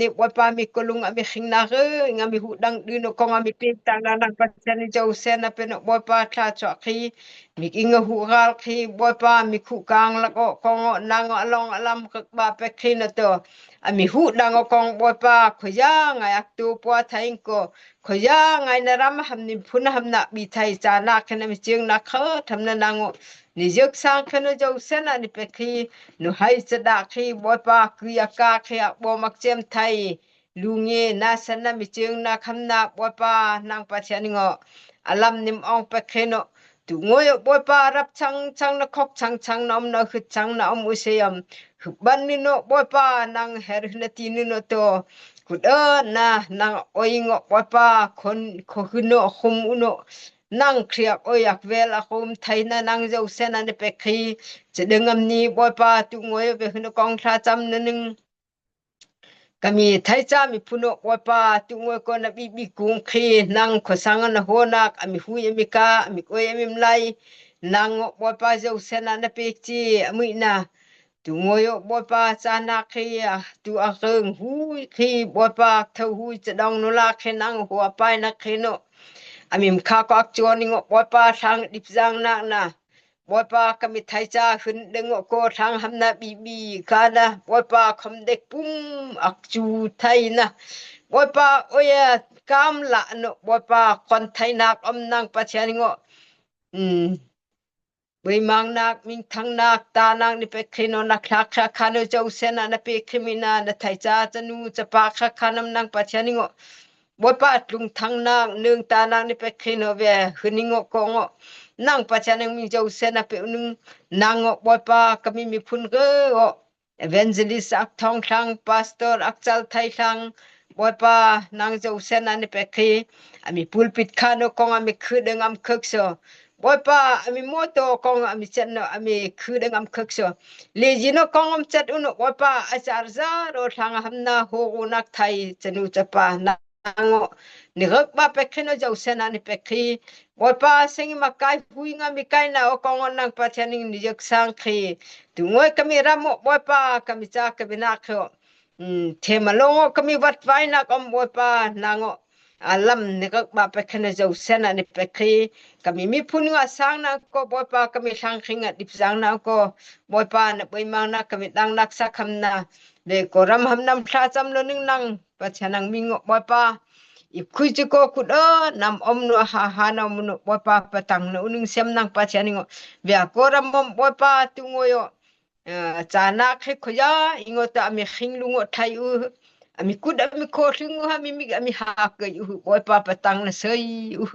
ນີ້ ບອຍປາ ມີໂກລຸງອາ ມີເຄັງນາເອີຍ ງາມີຫູດັງດືນ ໂອກອງອາ ມີປີກຕາງນາງປະເທດນີ້ ເຈົ້າແສນນະເປັນ ໂອບອຍປາ ຊາຊອກຄີ ມີກິງຫູຮາລຄີ ບອຍປາ ມີຂຸກາງລະໂອກອງ ນາງອາລອງອາລຳ ກະບາແປກຄີນະໂຕ ອາ ມີຫູດັງໂອກອງ ບອຍປາ ໂຄຍາງາຍອັກໂຕ ປວາໄທເອັງໂກ ໂຄຍາງາຍນະຣຳ ຫຳນິມພຸນ ຫຳນະບີໄທ ຈານາກເຄນະ ມີເຈີງນາເຄີ ທຳນະນາງໂອ ນິຍົກສາງເຄນະ ເຈົ້າແສນນະ ນິເປຄີ ໜູໄຮຈະດາຄີ ບອຍປາ ກືຍາກາເຄ ອາກບໍ່ມັກເຈມໄທ ລູເງ ນາສະນະ ມີເຈີງນາຄຳນາ ບອຍປາ ນາງປາທຽນເງາະ ອາລຳນິມອອງແປກເຄໂນ ຕຸໂງຍ ບອຍປາ ຮັບຊັງ ຊັງນະຄອກ ຊັງ ຊັງນອມນະຫຶດ ຊັງນອມອຸເຊຍມ ຫຶບບັນນິໂນ ບອຍປາ ນາງແຮຣຶນະຕີນິໂນໂຕ ກຸດເອີນນາ ນາງໂອຍເງາະ ບອຍປາ ຄົນ ໂຄຫຶໂນ ຄຸມອຸໂນ ນາງເຄຣຽກໂອຍ ອັກແວລ ອາໂຄມ ໄທນາ ນາງເຈົ້າແສນນະ ນິເປຄີ ຈະເດີງອຳນີ ບອຍປາ ຕຸໂງຍ ເວຫຶນະກອງ ທາຈຳນະໜຶ່ງ ກະມີໄທຈາ ມີພຸໂນ ບອຍປາ ຕຸໂງຍ ກອນນະບີບີກຸງຄີ ນາງໂຄສັງ ອະນະໂຫນາກ ອາມີຫຸຍ ອາມີກາ ອາມີໂອຍ ອາມີມໄລ ນາງເງາະ ບອຍປາ ເຈົ້າແສນນະ ນະເປຈີ ອາມີນາ ຕຸໂງຍ ບອຍປາ ຈານາເຄ ຕຸອາເກີງຫຸຍຄີ ບອຍປາ ເທົາຫຸຍ ຈະດອງໂນລາເຄ ນາງຫົວປາຍນາເຄໂນ ອາມີມຄາກອກຈອນນິໂງ ບອຍປາ ທາງດິບຈາງນາກນາ ບອຍປາ ກະມິດໄທຈາ ຂຶ້ນເດັງໂອໂກ ທາງຫຳນາບີບີການະ ບອຍປາ ຄອມເດັກປຸ້ມ ອັກຈູໄທນະ ບອຍປາ ໂອຍ ກາມລະໂນ ບອຍປາ ຄອນໄທນາກ ອອມນາງປະເທຍນິໂງ ອືມ ເບີຍມາງນາກ ມິງທັງນາກ ຕານາງນິເປເຄໂນ ນາຄາຄາຄາໂນ ເຈົ້າແສນນະ ນະເປເຄມິນາ ນະໄທຈາ ຈະນູ ຈະປາຄາຄານຳນາງປະເທຍນິໂງ ບອຍປາ ລຸງທັງນາກ ເນີງຕານາງນິເປເຄໂນ ແວ ຫຶນນິໂງໂກໂງ ນາງປະເທຍນາງມິງ ເຈົ້າແສນນະ ເປອຸໜຶ່ງ ນາງໂງ ບອຍປາ ກະມີມີພຸນເກີໂອ ເອເວນເຈລິສ ອັກທອງທັງ ປາສໂຕ ອັກຈັນໄທທັງ ບອຍປາ ນາງເຈົ້າແສນນະ ນິເປເຄ ອາມີປູລປິດຄາໂນ ກອງອາມີຄືເດີງອຳເຄີກໂຊ ບອຍປາ ອາມີໂມໂຕ ກອງອາມີເຈັນໂນ ອາມີຄືເດີງອຳເຄີກໂຊ ເລຈິໂນ ກອງອຳເຈັດອຸໂນ ບອຍປາ ອາຈານຈາໂຣ ທາງຫຳນາໂຮໂຮນາກໄທ ຈະນູຈະປາ ນາງໂງ ນິເຮີກບາເປເຄໂນ ເຈົ້າແສນນະ ນິເປເຄ ບອຍປາ ເຊງມາກາຍຫຸຍງາມີກາຍນາໂອ ກອງອອນນາງປະເທຍນາງ ນິເຮີກສາງເຄ ຕຸງໂອຍ ກະມີຣາໂມ ບອຍປາ ກະມີຈາກະມີນາເຄ ອືມ ເທມາໂລງ ກະມີວັດໄວນາກອມ ບອຍປາ ນາງໂງ ອາລຳ ນິກະບາເປເຄນະ ເຈົ້າແສນນະ ນິເປເຄ ກະມີມີພຸນງາສາງນາງໂກ ບອຍປາ ກະມີທາງເຄງອະ ດິບສາງນາງໂກ ບອຍປາ ນະເບີຍມາງນາ ກະມີດັງນັກສາຄຳນາ ເດໂກຣຳຫຳນຳພລາຈຳໂລໜຶ່ງນາງ ປະຊານັງມິງໂງ ບອຍປາ ອີບຄຸຍຈິໂກ ຄຸດເອີ ນຳອອມໂນ ຫາຫານຳໂນ ບອຍປາ ປະຕັງໂນໜຶ່ງ ເຊມນາງປະຊານິໂງ ເວອາໂກຣຳມອມ ບອຍປາ ຕຸງໂອຍໂອ ເອີ ຈານາກເຄໂຄຍາ ອີໂງຕະອາມີເຄັງລຸງໂອໄທອູ ອາມີກຸດອາມີໂຄທຶງອູ ອາມີມິກອາມີຫາເກີຍອູ ບອຍປາປະຕັງນະເຊີຍອູ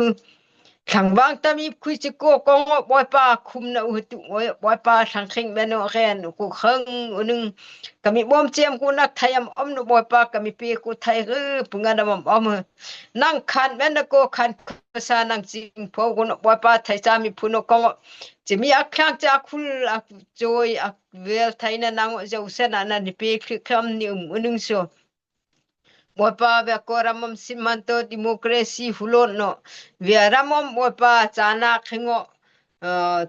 ທັງວາງຕາມີຄຸຍຊິໂກກອງໂອ ບອຍປາຄຸມນະອູ ຕຸໂອຍ ບອຍປາທັງເຄັງແບນໂອແກນກູເຄີງອູໜຶ່ງ ກະມີບອມເຈມກູນັກໄທອຳອອມນະ ບອຍປາກະມີເປກູໄທເອີ ປຶງອາດຳອຳອອມ ນັງຄານແບນນະໂກຄານໂຄຊານັງຈິງໂພກຸນ ບອຍປາໄທຈາມີພຸນໂອກອງໂອ ຈະມີອັກຄາງຈາຄຸລ ອັກໂຈຍ ອັກເວລໄທນະນາງໂອ ເຈົ້າແສນນະ ອານານິເປຄລິກຄຳນິອຸມອຶນຶງໂຊ ບອຍປາ ເວຍໂກຣາມອມ ຊິມມັນໂຕ ດີໂມເຄຣຊີ ຮຸໂລນໂນ ເວຍຣາມອມ ບອຍປາ ຈານາກເຄໂງ ເອີ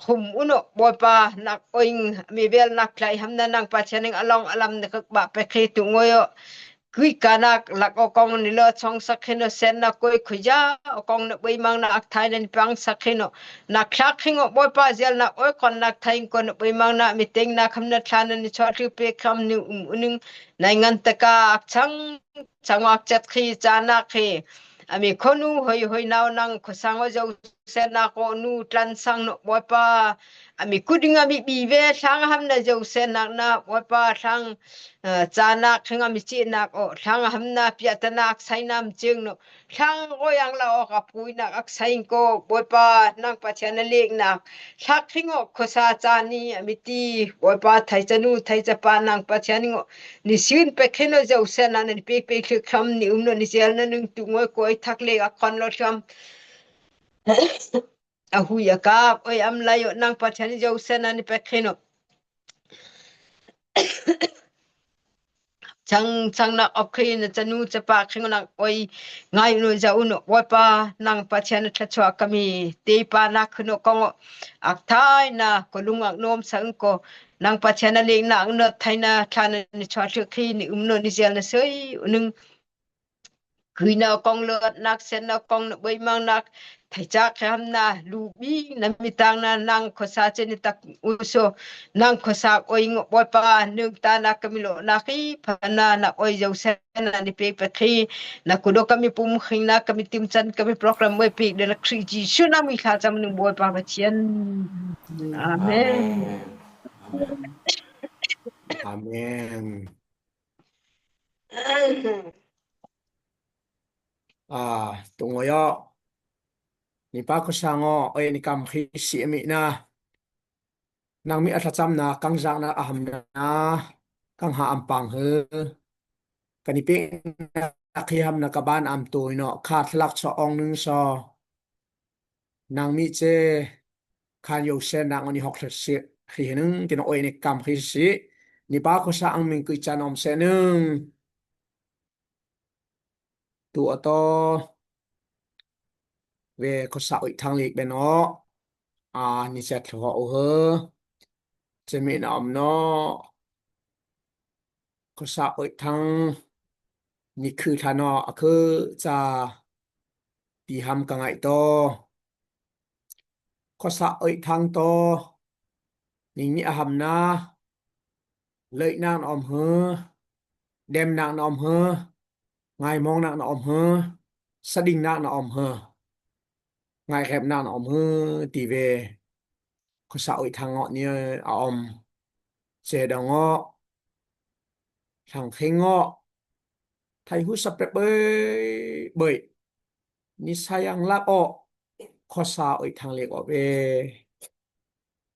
ຄຸມອຸໂນ ບອຍປາ ນັກໂອຍ ມີເວລນັກໄກ ຫຳນານັງປາຊະນິງ ອະລອງອະລຳ ນະກະບະ ເປເຄຕຸໂງໂຍ ກຸຍການາກ ລັກອອກອງ ນິເລີ ຊອງສະເຄໂນ ແສນນາໂກຍ ຂຸຍາ ອອກອງ ນະເບີຍມັງ ນາອັກໄທ ນະນິປັງ ສະເຄໂນ ນາຄາເຄໂງ ບອຍປາ ເຈລນາໂອຍ ຄອນນາໄທ ກົນນະເບີຍມັງ ນາມິເຕັງ ນາຄຳນະທານ ນະນິຊອດ ຫຼືເປຄຳ ນິອຸມອະນຶງ ໃນງັນຕະກາ ອັກຊັງ ສັງວາກຈັດຄີ ຈານາເຄ ອາມີໂຄນູ ຫົຍຫົຍນາວນັງ ໂຄສັງວະເຈົ້າ ແສນນາໂກນູ ຕລັນສັງໂນ ບອຍປາ ອາມີກຸດງາ ອາມີບີເວ ທັງຫຳນາເຈົ້າ ແສນນາກນາ ບອຍປາ ທັງ ເອີ ຈານາກ ທັງອາມີຈີນາກໂອ ທັງຫຳນາ ປຽຕະນາກ ໄຊນາມເຈີງໂນ ທັງໂອຍັງລາອອກ ອາປຸຍນາກ ອັກໄຊໂກ ບອຍປາ ນາງປະເທຍນະເລກນາກ ທັກເຄໂງ ໂຄສາຈານີ ອາມິຕີ ບອຍປາ ໄທຈະນູ ໄທຈະປາ ນາງປະເທຍນິໂງ ນິຊືນ ເປເຄໂນ ເຈົ້າແສນນາ ນະນິເປກເປກເຊຄຳ ນິອຸມໂນ ນິເຊລ ນະໜຶ່ງຕຸງໂອຍ ໂກຍທັກເລກ ອາຄອນໂລດຄຳ ອາຫຸຍອາກາບ ໂອຍອຳໄລໂອ ນາງປະເທຍນະ ເຈົ້າແສນນາ ນະເປເຄໂນ ຊັງ ຊັງນັກອອກຄຣີນ ຈະນູຈະປາກເຄງນັກໂອຍ ງາຍອຸໂນ ຈາອຸໂນ ບອຍປາ ນາງປະເທຍນະ ທະຊວາກະມີ ເຕປານາ ຄຶໂນກອງໂອ ອັກທາຍນາ ໂກລຸງອັກໂນມ ສັງໂກ ນາງປະເທນນະເລງ ນາງເນີດໄທນາ ທານນະຊອດເທື່ອຄີ ນິອຶມໂນນິເຊຍນະເຊີຍໜຶ່ງ ກຸຍນາກອງເລີດ ນາກເຊນນາກອງນະເບີຍມັງນາກ ໄທຈາກແຄມນາ ລູບີນາມິຕາງນາ ນາງໂຄສາເຈນິຕັກອຸໂຊ ນາງໂຄສາໂອຍງອບອຍປາ ເນື່ອງຕານາກະມິໂລນາຄີ ພະນານາໂອຍເຍົາແຊນນານິເປກປະຄີ ນາກຸໂດກະມິປຸມຄີງນາກະມິຕິມຈັນກະມິໂປຣແກຣມເວີຍປີກເດນາຄຣິຈີຊູນາມິຄາຈຳໜຶ່ງບອຍປາປະທຽນ. ອາເມນ. ອາເມນ. ອາ ຕຸງໂອຍອ ນິປາໂຄສາງອ ເອນິກຳຄີຊິເອມິນາ ນາງມີອັດທະຈຳນາ ກາງຈາກນາອາຫຳນາ ກາງຫາອຳປາງເຮີ ກະນິເປກນາຄີຫຳນາກະບານອຳໂຕຍເນາະ ຄາທະລັກຊໍອອງໜຶ່ງຊໍ ນາງມີເຈ ຄານໂຍເຊນນາງອອນນີຮອກເຊ ຄີເຮໜຶ່ງ ຕິນອອຍເອນິກຳຄີຊິ ນິປາໂຄສາອັງມິງກຶຈານອມເຊໜຶ່ງ ຕູອະໂຕ ເວໂຄສາໂອຍທາງເລກເບເນາະ ອາ ນິເຊດໂທໂອເຮີ ເຈມິນອມເນາະ ໂຄສາໂອຍທາງ ນິຄືທາເນາະ ອາຄືຈາ ປີຮຳກະໄງໂຕ ໂຄສາໂອຍທາງໂຕ ນິງນິອາຫຳນາ ເລີຍນາງນອມເຮີ ແດມນາງນອມເຮີ ງາຍມອງນາກນອມເຮີ ສະດິງນາກນອມເຮີ ງາຍແຄບນາກນອມເຮີ ຕີເວ ໂຄສາໂອຍທາງເງາະນີ້ອອມ ເຈດອງເງາະ ທາງເຄງເງາະ ໄທຫູສະເປບເບີຍ ເບີຍ ນິໄຊອັງລັກອອກ ໂຄສາໂອຍທາງເລກອອກເວ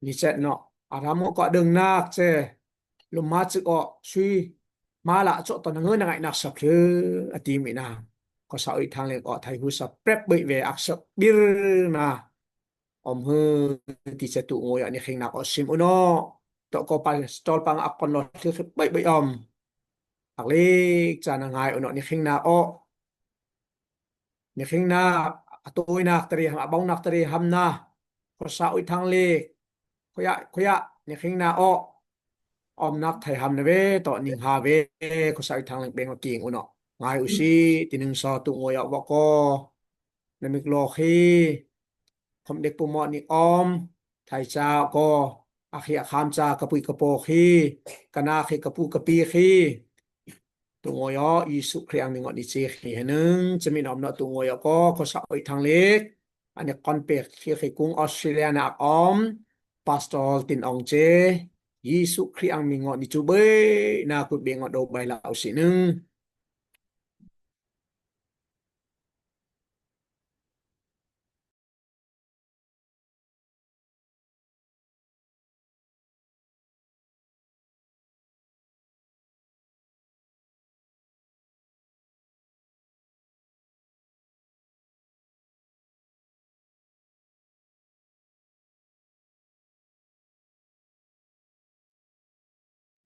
ນິເຈັດເນາະ ອາທາມໂມເກາະເດິງນາກເຈ ລົມມາຈຶກອອກ ຊຸຍ ມາລະໂຈະຕອນເງິນນາງໄອນາກສະເພ ອະຕິມິນາ ກໍສາວອີກທາງເລັກອອກ ໄທຫູສະເປັບເບີຍເວ ອັກສະບິລນາ ອອມເຮີ ຕິຈະຕຸໂງຍອະນິເຄັງນາກອອກ ຊິມອຸເນາະ ໂຕະໂກປາສະຕໍລປັງ ອັກກອນລໍເທືອເຄັບເບີຍເບີຍອອມ ອັກເລັກຈານາງາຍອຸເນາະ ນິເຄັງນາກອອກ ນິເຄັງນາກ ອະໂຕຍນາກຕະເຣຫຳ ອະເບົານາກຕະເຣຫຳນາ ໂຄສາອຸຍທາງເລກ ໂຄຍະ ໂຄຍະ ນິເຄັງນາກອອກ ອອມນາກໄທຫຳນະເວ ເຕາະນິງຫາເວ ໂຄສາອຸຍທາງເລັກເບັງອະກິງອຸເນາະ ງາຍອຸຊິ ຕິໜຶ່ງຊໍຕຸໂງຍອະວະກອ ນະມິກລໍຄີ ຄອມເດັກປູເມາະນິອອມ ໄທຈາກໍ ອາຄີອາຄາມຈາກະປຸຍກະໂປຄີ ກະນາຄີກະປູກະປີຄີ ຕຸງໂອຍອ ອີສຸຄຣິອັງມິງອດນິເຈຄີເຮໜຶງ ຈະມີນອມເນາະ ຕຸງໂອຍອ ກໍ ໂຄສາໂອຍທາງເລັກ ອານິກອນເປກຄີເຄກຸງ ອອສເຕຣເລຍນາອອມ ປາສໂຕລຕິນອອງເຈ ອີສຸຄຣິອັງມິງອດນິຈູເບຍ ນາກຸດເບງອດໂດໄບລາອອຊິໜຶງ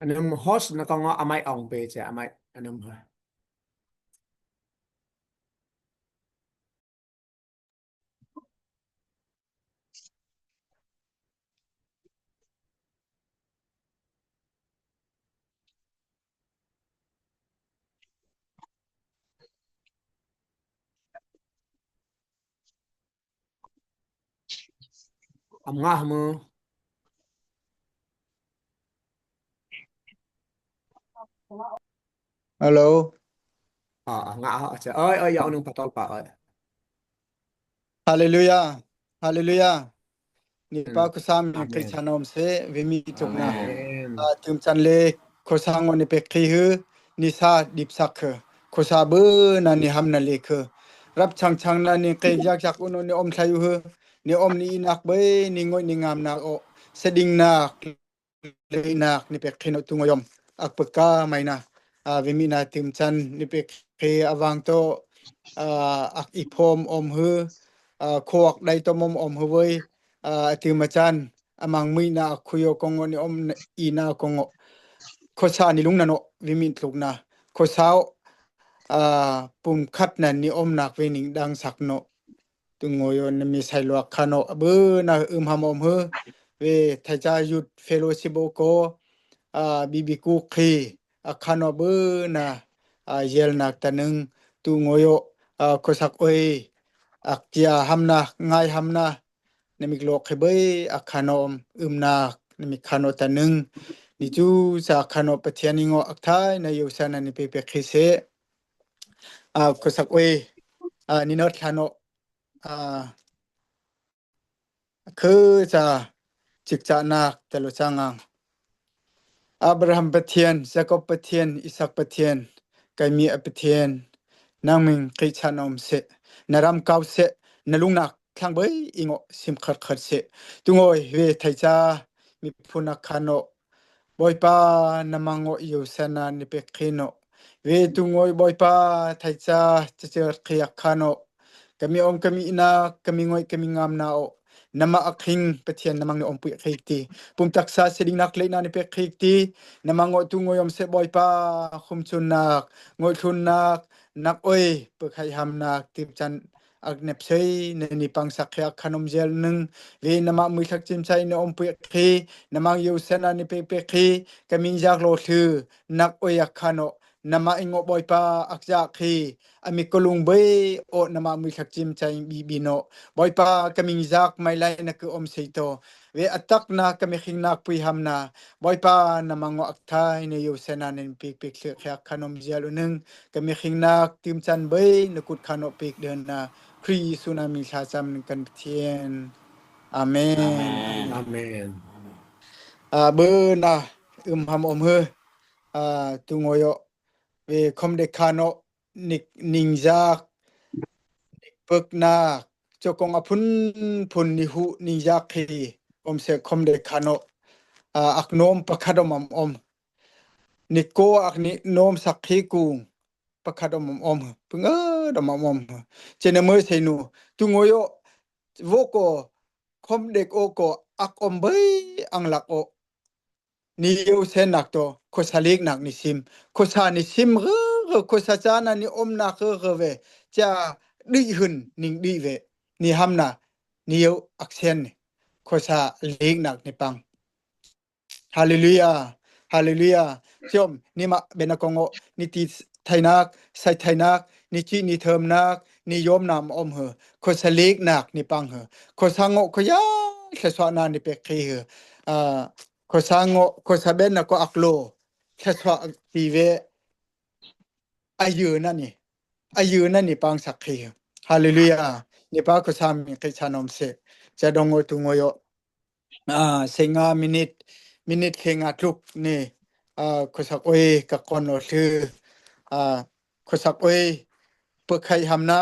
ອະນຸມໂຮສນະກອງອະໄມອອງເປຈະອະໄມອະນຸມ ອຳງາເໝີ ຮາໂລ ອາ ອາ ງາ ອາ ເອີຍ ເອີຍ ເອີຍ ເອົາໜຶ່ງປາຕອນປາ ເອີຍ ຮາເລລູຢາ ຮາເລລູຢາ ນິປາໂຄສາມິເຄຊານອມເຊ ເວມີທຸກນາ ອາ ຕື່ມຈັນເລ ໂຄສາງອນນິເປກຄີຮື ນິຊາດິບສັກຄື ໂຄສາເບີນານິຫຳນາເລຄື ຮັບຊັງຊັງນານິເກຍາກຈັກອຸໂນນິອອມໄທຢູຮື ນິອອມນິອີນາກເບຍ ນິງອຍນິງາມນາກອອ ສະດິງນາກ ເລນາກນິເປກເຄໂນຕຸງອອຍອມ ອັກເປີກາໄມນາ ອາ ເວມີນາຕື່ມຈັນ ນິເປກເຄອະວາງໂຕ ອາ ອັກອີໂພມອອມຮື ອາ ໂຄອັກໄດໂຕມອມອອມຮືເວີຍ ອາ ອາຕື່ມອາຈານ ອາມັງມີນາ ອາຄຸໂຍກົງໂອນິອອມ ອີນາກົງໂອ ໂຄຊານິລຸງນາໂນ ເວມີທຸກນາ ໂຄຊາວ ອາ ປຸມຄັດນານິອອມນາກເວນິງດັງສັກໂນ ຕຸງໂງໂຍນະມິໄຊລວກຄາໂນ ອາເບີນາອຶມຫຳອອມເຮີ ເວໄທຈາຢຸດເຟໂລຊິບໂອໂກ ອາ ບີບີກຸກຄີ ອາຄາໂນເບີນາ ອາ ເຢລນາກຕາໜຶ່ງ ຕູງໂງໂຍ ອາ ໂຄສັກໂອຍ ອາກຈຽຮຳນາ ງາຍຮຳນາ ນາມິກໂລເຄເບີຍ ອາຄາໂນອມ ອຶມນາກ ນາມິກຄາໂນຕາໜຶ່ງ ນິຈູຈາຄາໂນປະທຽນນິໂງ ອາກທາຍນາໂຍຊານານິເປເປຄຣິເຊ ອາ ໂຄສັກໂອຍ ອາ ນິເນີດຄາໂນ ອາ ເຄີຈາຈິກຈານາກຕະໂລຈາງອາງ ອາບຣາຮຳປະທຽນ ຢາໂກບປະທຽນ ອີສັກປະທຽນ ໄກມີອາປະທຽນ ນາງມິງຄຣິສຊານອມເຊ ນາຣຳກາວເຊ ນາລຸງນາກ ຄລັງເບີຍ ອີໂງ ຊິມເຄີດເຄີດເຊ ຕຸງໂອຍ ເວໄທຈາ ມີພຸນາຄາໂນ ບອຍປາ ນາມາໂງ ໂຍຊານາ ນິເປຄຣີໂນ ເວຕຸງໂອຍ ບອຍປາ ໄທຈາ ຈະເຈີດຄຣີອາຄາໂນ ກາມີອອມ ກາມີນາ ກາມີໂງຍ ກາມີງາມນາໂອ ນາມາອາຄຣິງ ປະທຽນ ນາມາງນິອອມ ປຸຍຄຣີກຕີ ປຸມຕັກສາ ເຊດິງນາກ ເລນາ ນິເປຄຣີກຕີ ນາມາໂງ ຕຸງໂອຍ ອອມເຊ ບອຍປາ ຄຸມຊຸນນາກ ໂງຍຊຸນນາກ ນາກໂອຍ ເປີກໄຄຮຳນາກ ຕີບຈັນ ອາກແນບເຊີຍ ໃນນິປັງສັກເຄອາຄານົມເຈລໜຶ່ງ ເວນາມະມືທັກຈິມໄຊ ໃນອົມເປຄຣີ ນາມະເຢວເຊນາ ໃນເປເປຄຣີ ກາມິນຢາກໂລຄື ນັກໂອຍາຄາໂນ ນາມະອີໂງບອຍປາ ອັກຈາຄຣີ ອາມິໂກລຸງເບຍໂອ ນາມະມືທັກຈິມໄຊ ບີບີໂນ ບອຍປາ ກາມິນຢາກໄມໄລ ນະຄືອົມເຊໂຕ ເວອາຕັກນາ ກາມິຄິງນາກ ປຸຍຮຳນາ ບອຍປາ ນາມະງົວອັກທາຍ ໃນເຢວເຊນາ ໃນເປເປຄຣີ ເຄອາຄານົມເຈລໜຶ່ງ ກາມິຄິງນາກ ຕີມຈັນເບຍ ນະກຸດຄາໂນເປກເດີນນາ ຄຣິສຕ໌ເຢຊູນາມີຊາຈຳກັນປະທຽນ. ອາເມນ. ອາເມນ. ອາເມນ. ອາ ເບີນາ ອຶມຫຳອົມເຮີ ອາ ຕຸງໂອໂຍ ເວ ຄອມເດຄາໂນ ນິກ ນິງຢາກ ນິກເປິກນາກ ໂຈກົງອາພຸນ ພຸນນິຫຸ ນິງຢາກຄີ ອົມເສຄອມເດຄາໂນ ອາ ອັກໂນມ ປະຄາດອມອຳອົມ ນິໂກ ອັກນິໂນມ ສັກຄີກຸງ ປະຄາດອມອຳອົມ ປຶງເອີດອມອຳອົມ ເຈນະເມີເຊນູ ຕຸງໂອໂຍ ໂວໂກ ຄອມເດກໂອໂກ ອັກອົມເບຍ ອັງລັກໂອ ນິໂຍເຊນາກໂຕ ໂຄຊາເລກນາກນິຊິມ ໂຄຊານິຊິມເຣ ໂຄຊາຈານານິອົມນາກເຣເວ ຈາດິຫຶນ ນິງດິເວ ນິຮຳນາ ນິໂຍອັກເຊນ ໂຄຊາເລກນາກນິປັງ ຮາເລລູຢາ ຮາເລລູຢາ ຈອມ ນິມະເບນາກອງໂອ ນິຕິໄທນາກ ໄຊໄທນາກ ນິຈິນິເທີມນາກ ນິໂຍມນາມອອມເຮີ ໂຄຊາເລກນາກນິປັງເຮີ ໂຄຊາໂງ ໂຄຢາ ຊະຊວະນານິເປກຄີເຮີ ອາ ໂຄຊາໂງ ໂຄຊາເບນນາໂກອັກໂລ ຊະຊວະຕີເວ ອາຍືນານິ ອາຍືນານິປັງສັກຄີ ຮາເລລູຢາ ນິປາໂຄຊາມິຄຣິສຕານອມເຊ ຈະດົງໂອຕຸງໂອໂຍ ອາ ເຊງາມິນິດ ມິນິດເຄງາທຸກນີ້ ອາ ໂຄສັກໂອຍ ກະກອນໂອຊື ອາ ໂຄສັກໂອຍ ເປີກໄຄຮຳນາ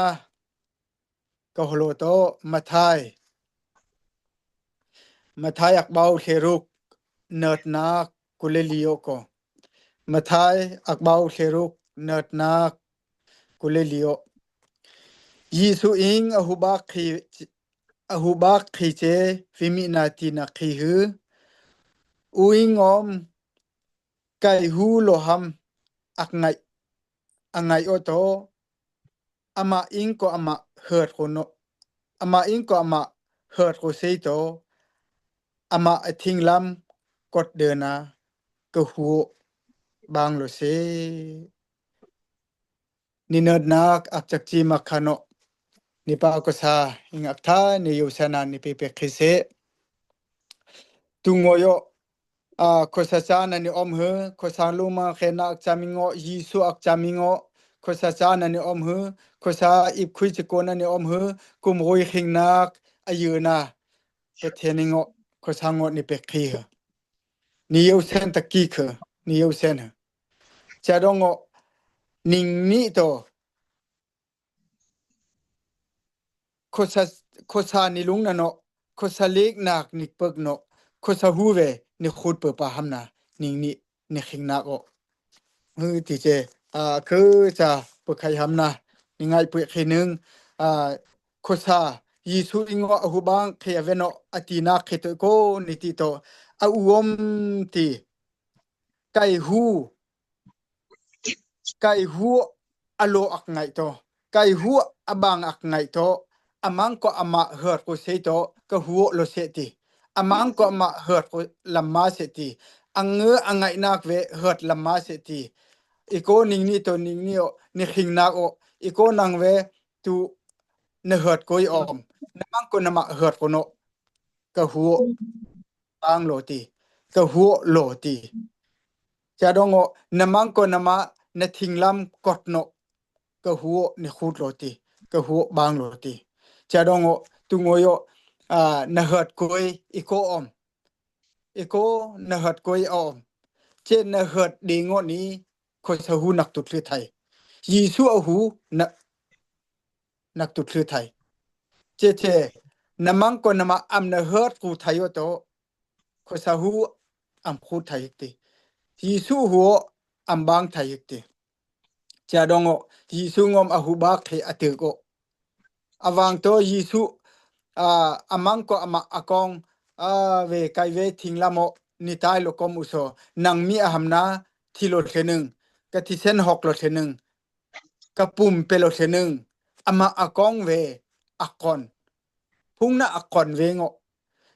ກະໂຮໂລໂຕ ມາທາຍ ມາທາຍ ອັກບາວເທລຸກ ເນີດນາກ ກຸເລລີໂອໂກ ມາທາຍ ອັກບາວເທລຸກ ເນີດນາກ ກຸເລລີໂອ ເຢຊູອິງ ອະຫູບາກຄີ ອະຫູບາກຄີເຈ ວິມິນາຕີນາຄີຮື ອູອິງອອມ ໄກຫູໂລຮຳ ອັກໄງ ອະໄງໂອໂຕ ອາມາອິງໂກອາມາເຮີດໂຄໂນ ອາມາອິງໂກອາມາເຮີດໂຄເຊໂຕ ອາມາອະທິງລຳ ກົດເດີນາ ກະຫູບາງໂລເຊ ນິເນີດນາກ ອັກຈັກຈີມາຄາໂນ ນິປາໂກຊາ ອິງອັກທາ ນິໂຍຊານາ ນິເປເປຄຣິເຊ ຕຸງໂງໂຍ ອາ ໂຄຊາຈານານິອອມເຮີ ໂຄຊາລຸງມາເຄນາ ອັກຈາມິໂງ ເຢຊູ ອັກຈາມິໂງ ໂຄຊາຈານານິອອມເຮີ ໂຄຊາອິບຄຸຍຈະໂກນານິອອມເຮີ ກຸມໂຮຍເຄງນາກ ອາຍືນາ ປະເທນນິໂງ ໂຄຊາໂງ ນິເປກຄີເຮີ ນິໂຍເຊນຕະກີເຄີ ນິໂຍເຊນເຮີ ຈາດົງໂງ ນິງນິໂຕ ໂຄຊາ ໂຄຊານິລຸງນະເນາະ ໂຄຊາເລກນາກນິກເປິກເນາະ ໂຄຊາຫູເວ ນິຂຸດເປີປາຫຳນາ ນິງນິ ນິເຄງນາກໂອ ເຮີ ຕີເຈ ອາ ຄືຈະເປີໄຄຫຳນາ ນິງາຍເປີເຄໜຶ່ງ ອາ ໂຄຊາ ເຢຊູອິງໂງ ອະຫູບາງເຄອາເວໂນ ອະຕີນາເຄໂຕໂກ ນິຕິໂຕ ອາອຸວົມ ຕີ ໄກຫູ ໄກຫູ ອາໂລອັກໄງໂຕ ໄກຫູ ອາບາງອັກໄງໂຕ ອາມັງໂກອາມະເຮີດໂກເຊໂຕ ກະຫູໂລເຊຕິ Amangko ama hot ko lamma seti. Angö angai nak we hot lamma seti. Iko ningni to ningni o, ni khing nak o. Iko nang we tu na hot ko i om. Namangko nama hot ko no. Ka huo. Bang lo ti. Ka huo lo ti. Cha dong o, namangko nama na thing lam kot no. Ka huo ni khut lo ti. Ka huo bang lo ti. Cha dong o, tu ngoi o, a, na hot koi, iko om. Iko na hot koi om. Che na hot ding o ni, ko sa hu nak tut lhe thai. Jisu a hu na, nak tut lhe thai. Che che, namangko nama am na hot ku thai o to. Ko sa hu am khut thai ti. Jisu huo am bang thai ti. Cha dong o, Jisu ngom a hu bak the a te ko. Avang to Jisu, a, amangko ama akong, a, we kai we thing lam o, ni tai lo kom u so. Nang mi a ham na, thi lo the nung. Ka thi sen hok lo the nung. Ka pum pe lo the nung. Ama akong we, akon. Phung na akon we ngo.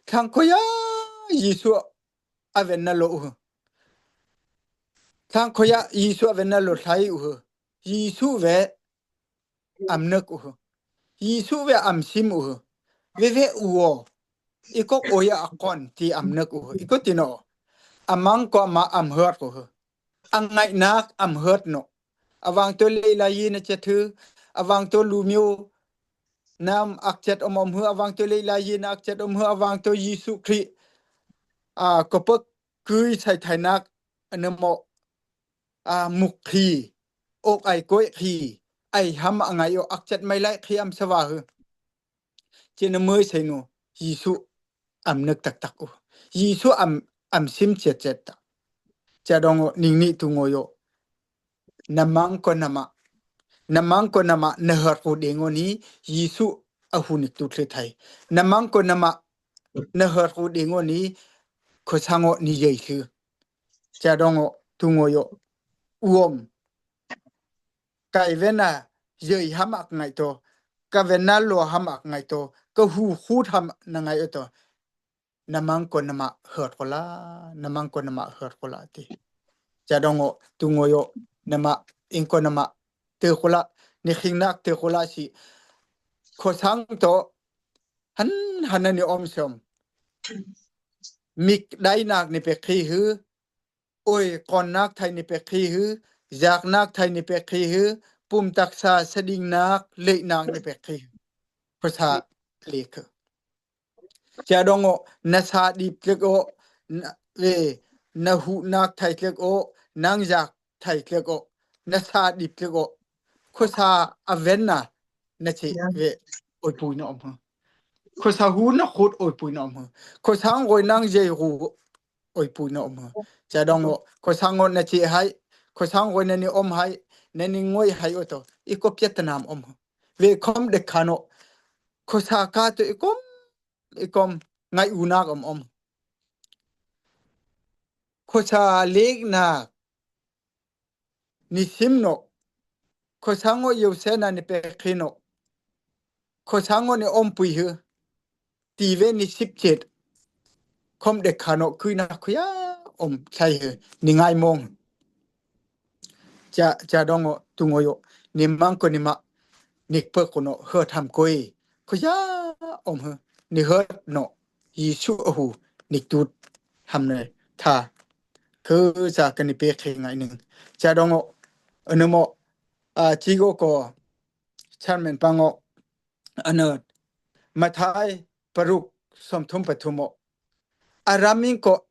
Thang ko ya, Jisu a ven na lo u. Thang ko ya, Jisu a ven na lo thai u. Jisu we am nak u. Jisu we am sim u. We we u o. Iko o ya akon ti am nak u. Iko ti no. Amangko ama am hot u. Angai nak am hot no. Avang to lei la yi na chet hu. Avang to lu miu. Nam ak chet om om hu. Avang to lei la yi na ak chet om hu. Avang to Jisu Kri. A, ko pek kui sai thai nak. Ane mo. A, muk khi. Ok ai koi khi. Ai ham angai o ak chet mai lai khi am sa wa hu. Che na mei sai no. Jisu am nak tak tak u. Jisu am, am sim chet chet ta. Cha dong o ningni tu ngoi o. Namangko nama. Namangko nama na hot ku ding o ni. Jisu a hu ni tut lhe thai. Namangko nama na hot ku ding o ni. Ko sa ngo ni jei lhe. Cha dong o tu ngoi o. Uom. Kai ven na jei ham ak ngai to. Ka ven na lo ham ak ngai to. Ka hu khut ham na ngai o to. Namangko nama hot ko la. Namangko nama hot ko la ti. Cha dong o tu ngoi o. Nama ingko nama te ko la. Ni khing nak te ko la si. Ko sang to. Han, han na ni om som. Mik dai nak ni pe khi hu. Oi, kon nak thai ni pe khi hu, jak nak thai ni pe khi hu, pum tak sa sa ding nak, lei nak ni pe khi hu. Ko sa lek. Cha dong o, na sa dip lek o, na, le, na hu nak thai lek o, nang jak thai lek o, na sa dip lek o. Ko sa a ven na, na che we, oi pui na om hu. Ko sa hu na khut oi pui na om hu. Ko sa ngoi nang jei hu oi pui na om hu. Cha dong o, ko sa ngo na che hai, ko sa ngoi na ni om hai, na ni ngoi hai o to. Iko piat na om hu. We kom de kano. Ko sa ka to ikom, ikom ngai u nak om om. Ko sa lek nak. Ni sim no. Ko sa ngo yo se na ni pe khi no. Ko sa ngo ni om pui hu. Ti we ni sip chet. Kom de kano kui na kuya om sai hu. Ni ngai mong. Cha, cha dong o tu ngoi o. Ni mangko ni ma. Ni pe ko no hot ham koi. Kuya om hu. Ni hot no. Jisu a hu. Ni tut ham ne. Tha. Ko sa ka ni pe khi ngai ning. Cha dong o. Ane mo. A, chi go ko. Chan men pang o. Ane. Mathai paruk som thum pa thum o. Araming ko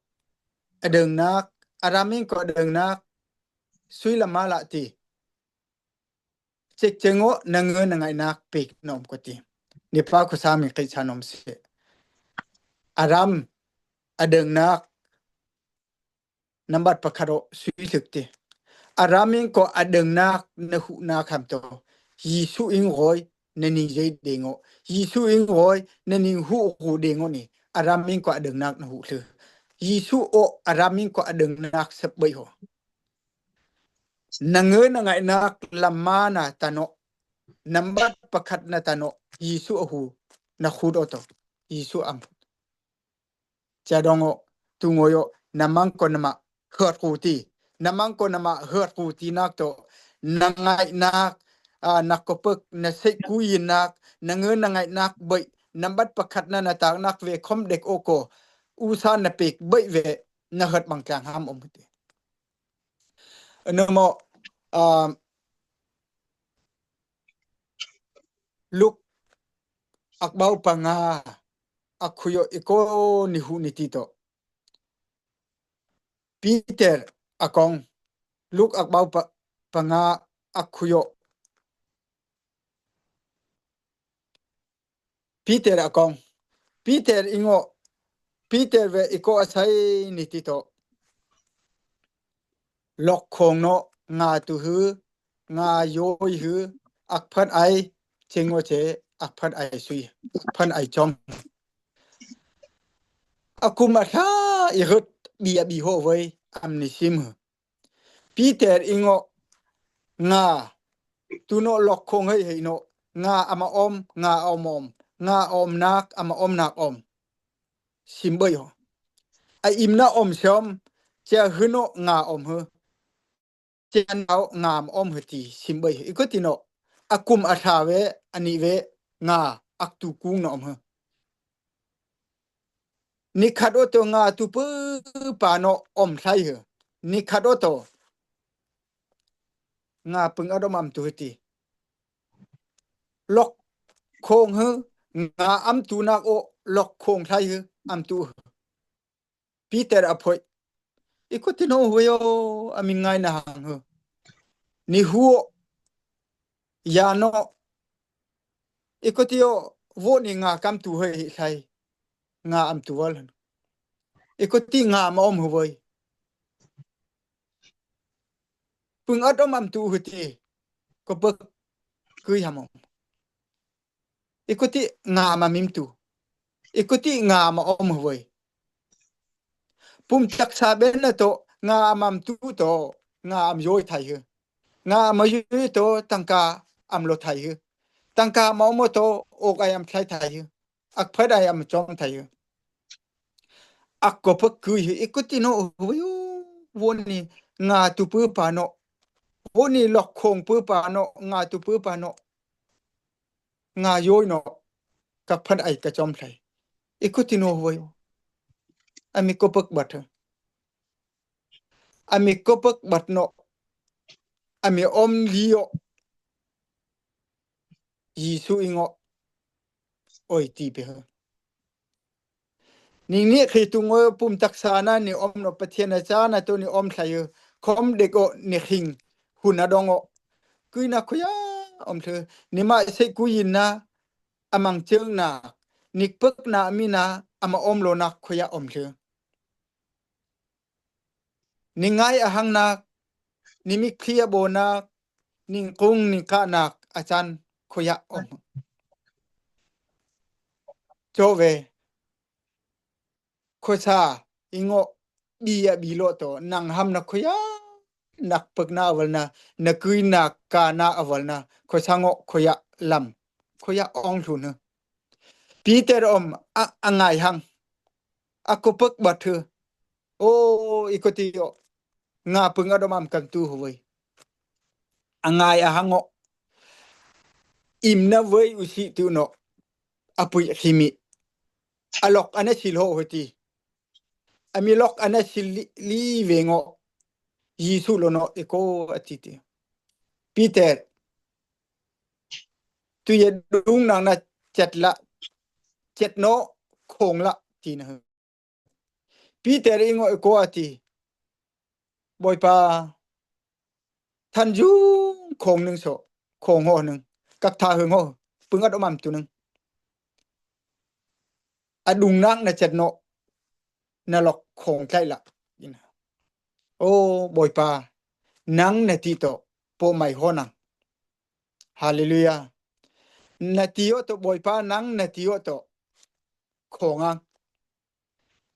adeng nak. Araming ko adeng nak. Sui la ma la ti. Chek cheng o na ngö na ngai nak pek nom ko ti. Ni pa ko sa mi ki cha nom se. Aram adeng nak. Nambat pakhat o sui lek ti. Araming ko adeng nak na hu nak ham to. Jisu ing roi na ning jei deng o. Jisu ing roi na ning hu hu deng o ni. Araming ko adeng nak na hu lhe. Jisu o araming ko adeng nak sep bai ho. Na ngö na ngai nak lamma na tano. Nambat pakhat na tano. Jisu a hu na hu do to. Jisu am. Ca dong o, tu ngoi o, na mang ko na ma hot ku ti. Na mang ko na ma hot ku ti nak to. Na ngai nak, a, nak ko pek, na se ku yin nak, na nge na ngai nak bai, na bat pakat na na tak nak ve kom dek o ko. U sa na pek bai ve, na hot bang klang ham om ti. Ano mo, a, Luk ak bau panga, ak khuyo iko ni hu ni ti to. Peter akong, Luk ak bau pa, panga ak khuyo. Peter akong. Peter ingo. Peter ve iko asai ni ti to. Lok khong no nga tu hu, nga yoi hu, ak phan ai, chengo che, ak phan ai sui, ak phan ai chong. Akum atha i hut bi abi ho vei, am ni sim hu. Peter ingo nga tu no lok khong hei hei no nga ama om nga om om nga om nak ama om nak om sim bai ho. A im na om som che hu no nga om hu che nau nga ama om hu ti sim bai hu. Iko ti no akum atha ve ani ve nga ak tu kung no om hu. Ni khat o to nga tu pu pa no om thai hu. Ni khat o to nga pung adom am tu hu ti. Lok khong hu nga am tu nak o lok khong thai hu am tu hu. Peter aphoi. Iko ti no hu yo ami ngai na hang hu. Ni hu o ya no. Iko ti o vo ni nga kam tu hu hi thai. Nga am tu wal. Iko ti nga ma om hu voi. Pung adom am tu hu ti. Ko pek kui ham om. Iko ti nga ma mim tu. Iko ti nga ma om hu voi. Pum tak sa ben na to nga ma am tu to nga am yoi thai hu. Nga ma yoi to tangka am lo thai hu. Tangka ma om to ok ai am thai thai hu. Ak phat ai am chong thai hu. Ak ko pek kui hu iko ti no hu yo. Vo ni nga tu pu pa no. Vo ni lok khong pu pa no nga tu pu pa no. Nga yoi no. Ka phan ai ka chom thai. Iko ti no hu yo. Ami ko pek bat hu. Ami ko pek bat no. Ami om li yo. Jisu ingo. Oi ti pe hu. Ni ni khi tu ngo pum tak sa na ni om no Pathian na cha na to ni om thai hu. Kom dek o ni khing. Hu na dong o. Kui na khuya om hu. Ni ma se ku yin na. Amang cheng na. Ni pek na mi na. Ama om lo na khuya om hu. Ni ngai ahang nak, ni mi khia bo nak, ni kung ni ka nak, achan khoya om. Cho ve, khosa, ingo, bi ya bi lo to, nang ham na khoya, nak pek na awal na, na kui na ka na awal na, khosa ngo khoya lam, khoya ong thun. Peter om, a, a ngai hang, a ko pek bat hu, O, iko ti o. Nga pung adom am kang tu hu vei. A ngai ahang o. Im na vei u si tu no. A pui khimi. A lok ana sil ho hu ti. A mi lok ana sil li, li ve ngo. Jisu lo no iko a ti ti. Peter. Tu ya dung nang na chat la. Chat no khong la ti na hu. Peter ingo iko a ti. Boi pa. Than jung khong ning so. Khong ho ning. Kak tha hung ho. Pung adom am tu ning. A dung nak na chat no. Na lok khong tlai la. Ina. O, boi pa. Nang na ti to. Po mai ho nang. Haleluya. Na ti o to boi pa nang na ti o to. Khong ang.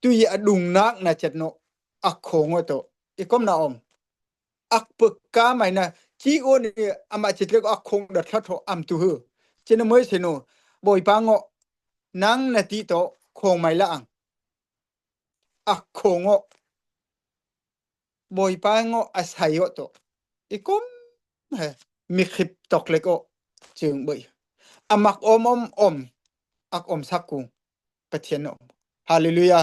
Tu ya dung nak na chat no. A khong o to. I kom na om. Ak pek ka mai na. Chi o ni ama chat le a khong da that ho am tu hu. Chen mo se no. Boi pa ngo. Nang na ti to. Khong mai la ang. ອາໂຄງໂອ ໂບຍປາຍໂອ ອາໄສໂອໂຕ ອີກອມ ເຮ ມີຄລິບຕອກເລັກໂອ ຈຶ່ງເບີຍ ອາມັກອມອມອມ ອາກອມສັກກຸງ ປະທຽນໂອ ຮາເລລູຢາ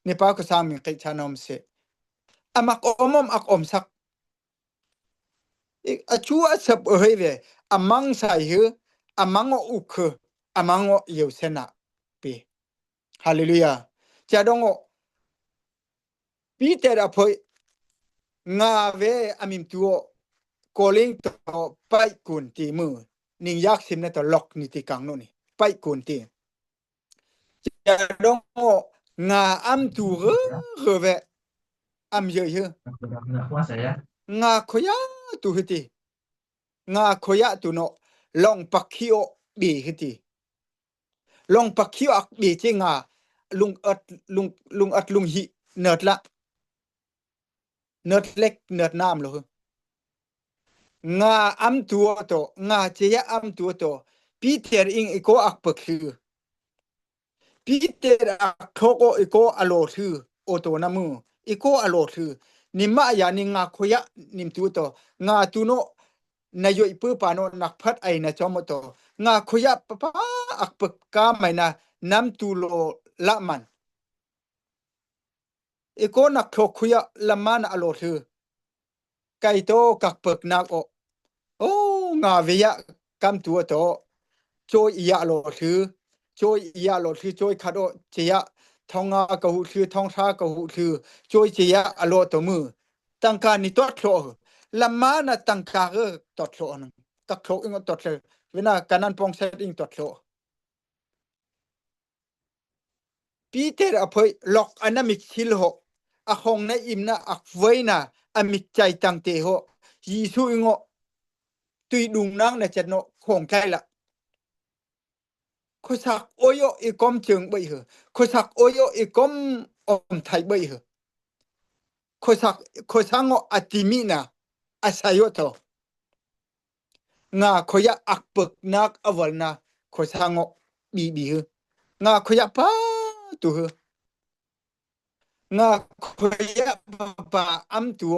ນິປາຄຸສາມິງກິຊານອມເສ ອາມັກອມອມ ອາກອມສັກ ອາຈູອາເສັບເອີຍເວ ອາມັງໄສເຮີ ອາມັງໂອອຸກເຄີ ອາມັງໂອເຢວເຊນາເປ ຮາເລລູຢາ ຈາດົງໂອ ປີເຕີອາເພີຍ ງາເວອາມິມຕູໂອ ໂກລິງໂຕໄປກຸນຕີມື ນິງຢາກຊິມໃນຕະລັອກນິຕິກັງໂນນີ້ ໄປກຸນຕີ ຈາດົງໂອ ງາອຳຕູເຮີເຮີເວ ອຳເຍີເຮີ ງາໂຄຍາຕູເຮີຕີ ງາໂຄຍາຕູໂນ ລອງປັກຄີໂອເບເຮີຕີ ລອງປັກຄີໂອອັກເບເຈງາ ລຸງເອິດ ລຸງ ລຸງເອິດ ລຸງຫິ ເນີດລະ ເນີດເລັກ ເນີດນ້ຳໂລ ງາອຳຕູໂຕ ງາເຈຍະອຳຕູໂຕ ປີເຕີອາອິງອີໂກອັກເປິກຄື ປີເຕີອາໂຄໂກອີໂກອາໂລຄື ໂອໂຕນະມື ອີໂກອາໂລຄື ນິມະອາຍານິງາໂຄຍະນິມຕູໂຕ ງາຕູໂນ ນາໂຍອິປືປາໂນ ນັກພັດໄອນາຈອມໂອໂຕ ງາໂຄຍະປະປາອັກເປິກກາໄມນາ ນຳຕູໂລລະມັນ ເອໂກນັກໂຄຄຸຍະລະມານອາໂລຄື ໄກໂຕກັກເປິກນາກໂອ ໂອ ງາເວຍະກຳຕົວໂຕ ໂຈຍອີຍະໂລຄື ໂຈຍອີຍະໂລຄື ໂຈຍຄາໂດເຈຍະ ທອງງາກະຫູຄື ທອງຊາກະຫູຄື ໂຈຍເຈຍະອາໂລໂຕມື ຕັງການິຕອດໂຄ ລະມານະຕັງກາເອີ ຕອດໂຄ ອັນນັ້ນ ກັກໂຄ ອິງຕອດໂຄ ເວນາການນັ້ນປອງເສັດ ອິງຕອດໂຄ ປີເຕີອາເພີຍ ລັອກອະນາມິກຊິລໂຮ ອາຂອງນາອິມນາອັກເວີຍນາ ອາມິກໄຈຕັງເຕໂຮ ເຢຊູອິງໂອ ຕຸຍດຸງນາງນາຈັດໂນ ຂອງໄກລະ ໂຄຊັກໂອໂຍອີກອມເຈິງເບີຍເຮີ ໂຄຊັກໂອໂຍອີກອມອອມໄທເບີຍເຮີ ໂຄຊັກ ໂຄຊັງໂອອາຕິມິນາ ອາໄຊໂອໂຕ ງາໂຄຍະອັກເປິກນາກອາວອນນາ ໂຄຊາງໂອບີບີ ງາໂຄຍະປາຕູ ງາໂຄຍະປາປາອຳຕູ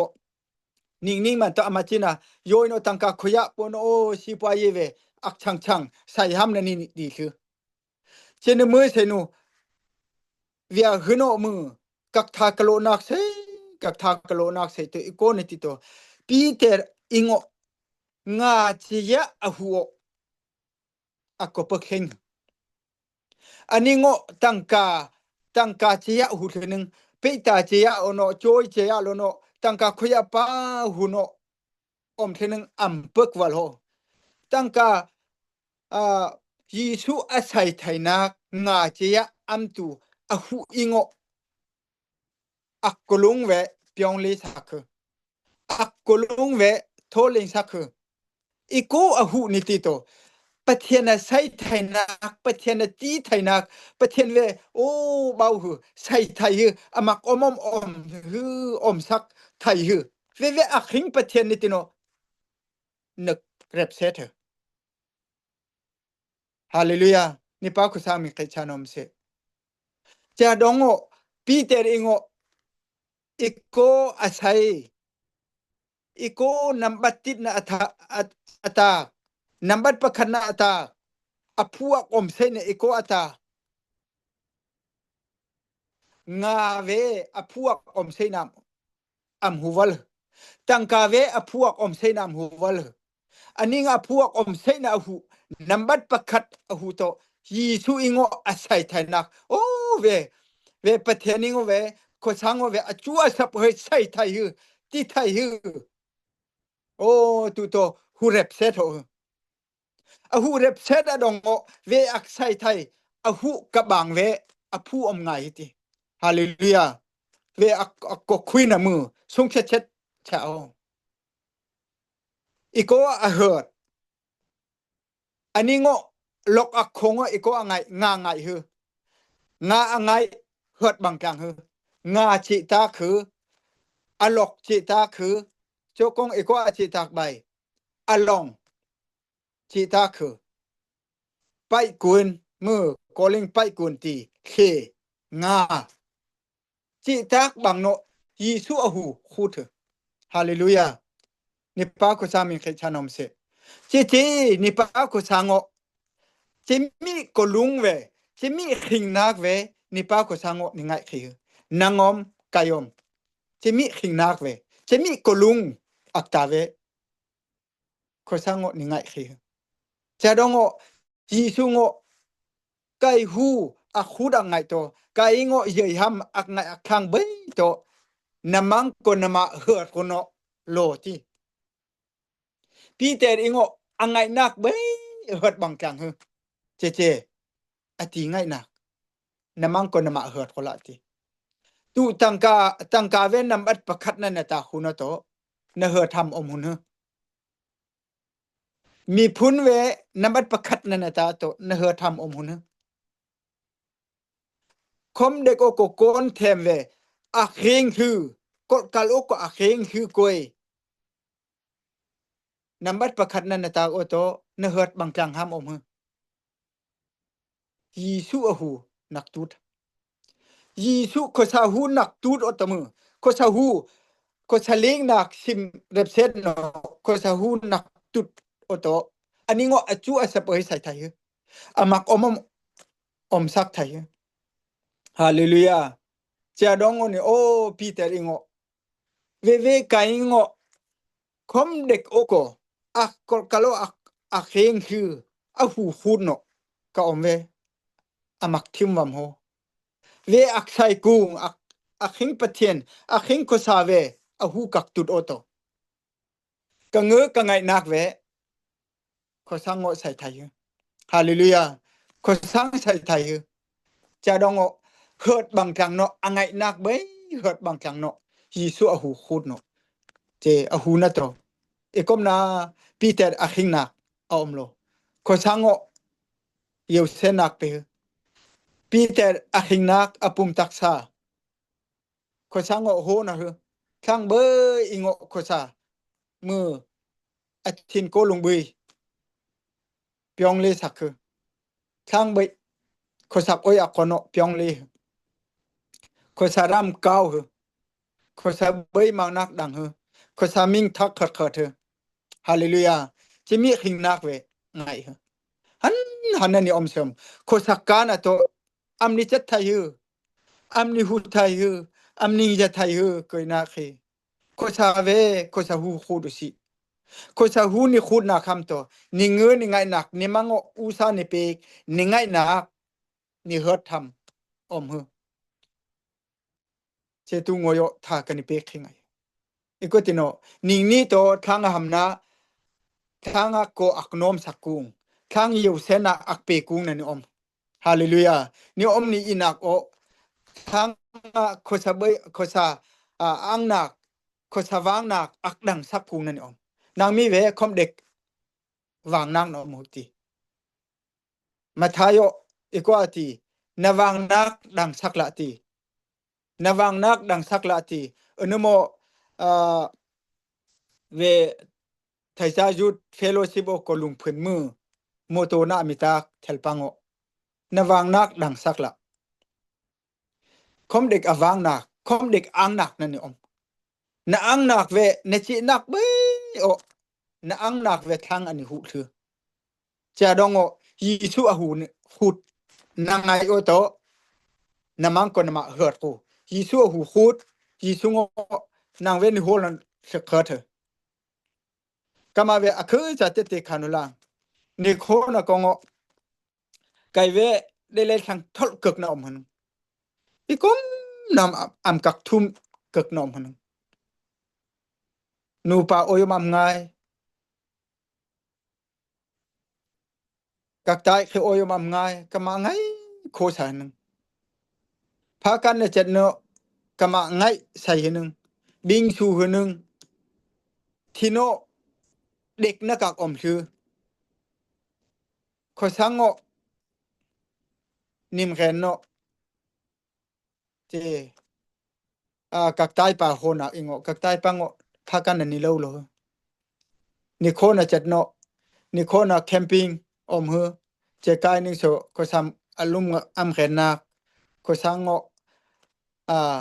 ນິງນິງມັນຕະອາມາຈິນາ ໂຍຍໂນຕັງກາໂຄຍະປົນໂອ ຊິປວາເຍເວ ອັກຊັງຊັງ ໄຊຫ້ຳນະນິດີຄື ເຊນມືເຊນູ ວຽຫຶໂນມື ກັກທາກະໂລນາກເຊ ກັກທາກະໂລນາກເຊໂຕ ອີໂກເນຕິໂຕ ປີເຕີອິງໂອ ງາເຈຍະອາຫູໂອ ອາໂກເປິກເຮັງ ອານິງໂອ ຕັງກາ ຕັງກາເຈຍະອາຫູເທື່ອໜຶ່ງ ເປຕາເຈຍະໂອໂນ ໂຈຍເຈຍະໂລໂນ ຕັງກາໂຄຍະປາຫູໂນ ອອມເທື່ອໜຶ່ງ ອຳເປິກວາໂລ ຕັງກາ ອາ ເຢຊູອາໄສໄທນາກ ງາເຈຍະອຳຕູ ອາຫູອິງໂອ ອາໂກລຸງເວ ປຽງລີສາຄື ອາໂກລຸງເວ ໂທເລັງສາຄື ອີໂກອາຫູນິຕິໂຕ ປະທຽນນະໄຊໄທນາກ ປະທຽນນະຕີໄທນາກ ປະທຽນເວ ໂອ ເບົາຫື ໄຊໄທຫື ອາມັກອອມອອມອອມຫື ອອມສັກໄທຫື ເວເວ ອາຄິງປະທຽນນິຕິໂນ ນຶກແຣັບເຊດເທີ ຮາເລລູຢາ ນິປາຄຸສາມິເຄຊານອມເຊ ຈາດົງໂອ ປີເຕີອາອິງໂອ ອີໂກອາໄຊ ອີໂກນຳບັດຕິດນະອັດຕາ ອາ ອັດຕາ ນຳບັດປະຄັນນະອັດຕາ ອາພວກອມເຊນະ ອີໂກອັດຕາ ງາເວ ອາພວກອມເຊນາ ອຳຫູວາລ ຕັງກາເວ ອາພວກອມເຊນາ ອຳຫູວາລ ອານິງອາພວກອມເຊນາ ອາຫູ ນຳບັດປະຄັດ ອາຫູໂຕ ເຢຊູອິງໂອ ອາໄຊໄທນາກ ໂອ ເວ ເວປະເທນນິງໂອ ເວ ໂຄຊາງໂອ ເວ ອາຈູອາສັບເຮີ ໄຊໄທຫື ຕິໄທຫື ໂອ ຕຸໂຕ ຫູແຣັບເຊດໂຮ ອາຫູເລັບເຊດອາດົງໂອ ເວອັກໄຊໄທ ອາຫູກະບາງເວ ອາຜູອຳງາຍຕິ ຮາເລລູຢາ ເວອັກ ອັກກົກຄຸຍນະມື ຊຸງເຊັດເຊັດ ຊາໂອ ອີໂກອາເຮີດ ອານິງໂອ ລັອກອັກໂຄງໂອ ອີໂກອາງາຍ ງາງາຍຮື ງາອາງາຍ ເຮີດບາງກາງຮື ງາຈິຕາຄື ອາລັອກຈິຕາຄື ໂຈກົງ ອີໂກອາຈິຕາກໃບ ອາລອງ ຈິຕາຄື ໄປກຸນ ມື ໂກລິງ ໄປກຸນ ຕີ ເຄ ງາ ຈິຕາກບັງເນາະ, ເຢຊູອາຫູ ຂູດເທີ. ຮາເລລູຢາ. ນິປາໂຄຊາມິງເຄຊານອມເຊ. ເຈເຈ ນິປາໂຄຊາເງາະ. ເຈມິໂກລຸງເວ, ເຈມິຂິງນາກເວ, ນິປາໂຄຊາເງາະ ນິໄງເຄ. ນາງອມ ກາຍອມ. ເຈມິຂິງນາກເວ, ເຈມິໂກລຸງ ອັກຕາເວ. ໂຄຊາເງາະ ນິໄງເຄ. ຈາດອງເງາະ, ເຢຊູເງາະ, ໄກຫູ ອັກຫູດ ອັກໄງໂຕ, ໄກເງາະ ເຢຍຫຳ ອັກໄງ ອັກຄັງເບຍໂຕ, ນະມັງໂກນະມະ ເຮີດໂຄເນາະ ໂລຕິ. ປີແຕອີເງາະ ອັກໄງນາກເບຍ ເຮີດບັງກາງເຮີ. ເຈເຈ ອະຕິໄງນາກ ນະມັງໂກນະມະ ເຮີດໂຄລະຕິ. ຕຸຕັງກາ ຕັງກາເວ ນຳອັດປະຄັດນະນະຕາຄູນະໂຕ, ນະເຮີດທຳອົມຮຸນເຮີ. ມີພຸນເວ ນຳອັດປະຄັດນະນະຕາໂຕ, ນະເຮີດທຳອົມຮຸນເຮີ. ຄອມເດັກໂອໂກໂກນແທມເວ ອາເຄງຄື, ກົດກາລໂອໂກອາເຄງຄືກົຍ, ນຳບັດປະຄັດນະນະຕາໂອໂຕ, ນະເຮີດບັງກາງຫາມອົມເຮີ. ເຢຊູອາຫູ ນັກຕູດ. ເຢຊູ ໂຄຊາຫູ ນັກຕູດ ໂອຕະມື. ໂຄຊາຫູ ໂຄຊາເລງນາກ ຊິມເລັບເຊນໂນ, ໂຄຊາຫູ ນັກຕູດ ໂອໂຕ. ອານິເງາະ ອາຈູ ອາສະເປີຍ ໄຊໄທເຮີ. ອາມັກ ອອມ ອອມ ອອມສັກໄທເຮີ. ຮາເລລູຢາ. ຈາດອງໂອນີ້ ໂອ ປີແຕອີເງາະ. ເວເວໄກເງາະ, ຄອມເດັກໂອໂກ, ອາກອລກາໂລ, ອາກ ອາເຄງຄື, ອາຫູຂູດເນາະ, ກະອອມເວ, ອາມັກທິມວຳໂຮ, ເວອັກໄຊກຸງ, ອາກ ອາເຄງປະທຽນ, ອາເຄງໂຄຊາເວ, ອາຫູກັກຕຸດໂອໂຕ. ກະເງີກະໄງນາກເວ, ໂຄຊາເງາະໄຊໄທເຮີ. ຮາເລລູຢາ. ໂຄຊາໄຊໄທເຮີ. ຈາດອງໂອ, ເຮີດບັງກາງເນາະ, ອາໄງນາກເບຍ, ເຮີດບັງກາງເນາະ, ເຢຊູອາຫູຂູດເນາະ, ເຈ ອາຫູນະໂຕ. ເອກົມນາ, ປີແຕອາເຄງນາກ, ອາອົມໂລ. ໂຄຊາເງາະ, ເຢວເຊນາກເປເຮີ. ປີແຕອາເຄງນາກ, ອາປຸມຕັກຊາ. ໂຄຊາເງາະໂຮນະເຮີ. ທັງເບີອີເງາະໂຄຊາ. ມືອາທິນໂກລຸງບຶຍ. ປຽງເລສັກເຮີ. ທັງເບີໂຄຊາໂອຍອາກອນເນາະ ປຽງເລ. ໂຄຊາຣຳກ້າວເຮີ. ໂຄຊາເບີມານາກດັງເຮີ. ໂຄຊາມິງທັກເຂີດເຂີດເຮີ. ຮາເລລູຢາ. ຈິມີຂິງນາກເວໄງເຮີ. ຫັນ ຫັນນະນິອອມເສີມ. ໂຄຊາການອາໂຕ. ອຳນິຈັດໄທເຮີ, ອຳນິຫູໄທເຮີ, ອຳນິງຈະໄທເຮີ, ເກີຍນາເຄ, ໂຄຊາເວ, ໂຄຊາຫູຄູດຸຊິ, ໂຄຊາຫູນິຄູດນາຄຳໂຕ, ນິເງີນິໄງນາກ, ນິມະເງາະອູຊານິເປກ, ນິໄງນາກ, ນິເຮີດທຳ, ອອມເຮີ. ເຊຕູງໂງໂຍທາກະນິເປກເຄໄງ. ເອໂກຕິໂນ, ນິງນີໂຕ, ທາງອາຫຳນາ, ທາງອາໂກອັກໂນມສັກກຸງ, ທາງເຢວເຊນາອັກເປກຸງນະນິອອມ. ຮາເລລູຢາ. ນິອອມນິອີນາກໂອ, ທັງໂຄຊາເບີຍ, ໂຄຊາ, ອາ, ອັງນາກ, ໂຄຊາວາງນາກ, ອັກດັງສັກກຸງນະນິອອມ. ນາງມີເວຄອມເດັກ, ວາງນາກນອມໂມຕິ. ມາທາໂຍ, ອີກວາຕິ, ນະວາງນາກ, ດັງສັກລະຕິ. ນະວາງນາກ, ດັງສັກລະຕິ. ອະນຸໂມ, ອາ, ເວ, ໄທຈາຢຸດເຟໂລຊິບໂອໂກລຸງເພິ່ນມື ໂມໂຕນະອາມິຕາກແທລປາງໂອ ນະວາງນາກດັງສັກລະ ຄອມເດັກອະວາງນາກ ຄອມເດັກອາງນາກນັ້ນນີ້ອອມ ນະອາງນາກເວ ນະຈິນາກເບໂອ ນະອາງນາກເວທາງອັນນີ້ຫູດຄື ຈາດອງໂອ ເຢຊູອາຫູນະຫູດ ນາງໄງໂອໂຕ ນະມັງໂກນະມະເຮີດກູ ເຢຊູອາຫູຄູດ ເຢຊູໂງ ນາງເວນິໂຮລນະເຄີເທີ ກະມາເວອາຄືຈາເຕເຕຄານຸລາງ ນິໂຄນະກອງໂອ ໄກເວ ເດເລທັງທົລເກີກນອມຫັ້ນ ອີກຸມນຳອຳກັກທຸມເກີກນອມຫັ້ນ ນູປາໂອຍົມອຳງາຍ ກັກຕາຍເຄໂອຍົມອຳງາຍ ກະມາໄງໂຄສາໜຶ່ງ ພາກັນເນເຈັດເນາະ ກະມາໄງໃສ່ຫຶໜຶ່ງ ບິງຊູຫຶໜຶ່ງ ທິໂນ ເດັກນະກາກອອມຊື່ ໂຄສາງເງາະ ນິມແຂນເນາະ ເຈ ອາ ກັກຕາຍປາໂຮນາ ອີງເງາະ ກັກຕາຍປາເງາະ ພາກັນອັນນີ້ເລົາໂລ ນິໂຄນາຈັດເນາະ ນິໂຄນາແຄມປິງ ອອມເຮີ ເຈກາຍນິງໂຊ ໂຄສາມອາລຸມອຳແຂນນາກ ໂຄສາງເງາະ ອາ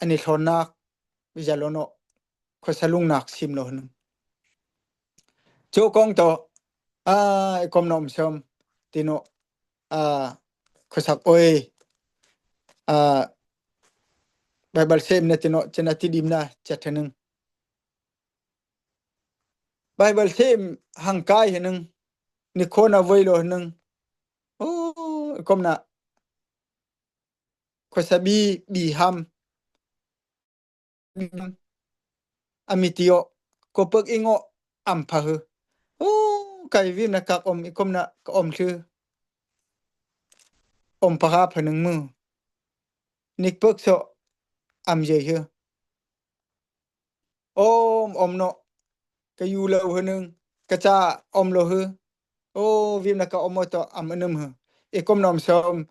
ane thon nak, wi ja lo no, khosa lung nak sim lo hynung. Cho kong to, a, i kom nom som, ti no, a, khosak oi, a, Bible sem na ti no, chena ti dim na, chat hynung. Bible sem hang kai hynung, ni khona voi lo hynung. O, i kom na, khosa bi, bi ham. Ami tio, ko pek ingo am pha hu. O, kai vim na kak om, i kom na ka om thu. Om pha ha pha nung mu. Nik pek so am jei hu. Om, om no. Ka yu lo hu nung. Ka cha om lo hu. O, vim na ka om o to am anum hu. I kom nom som.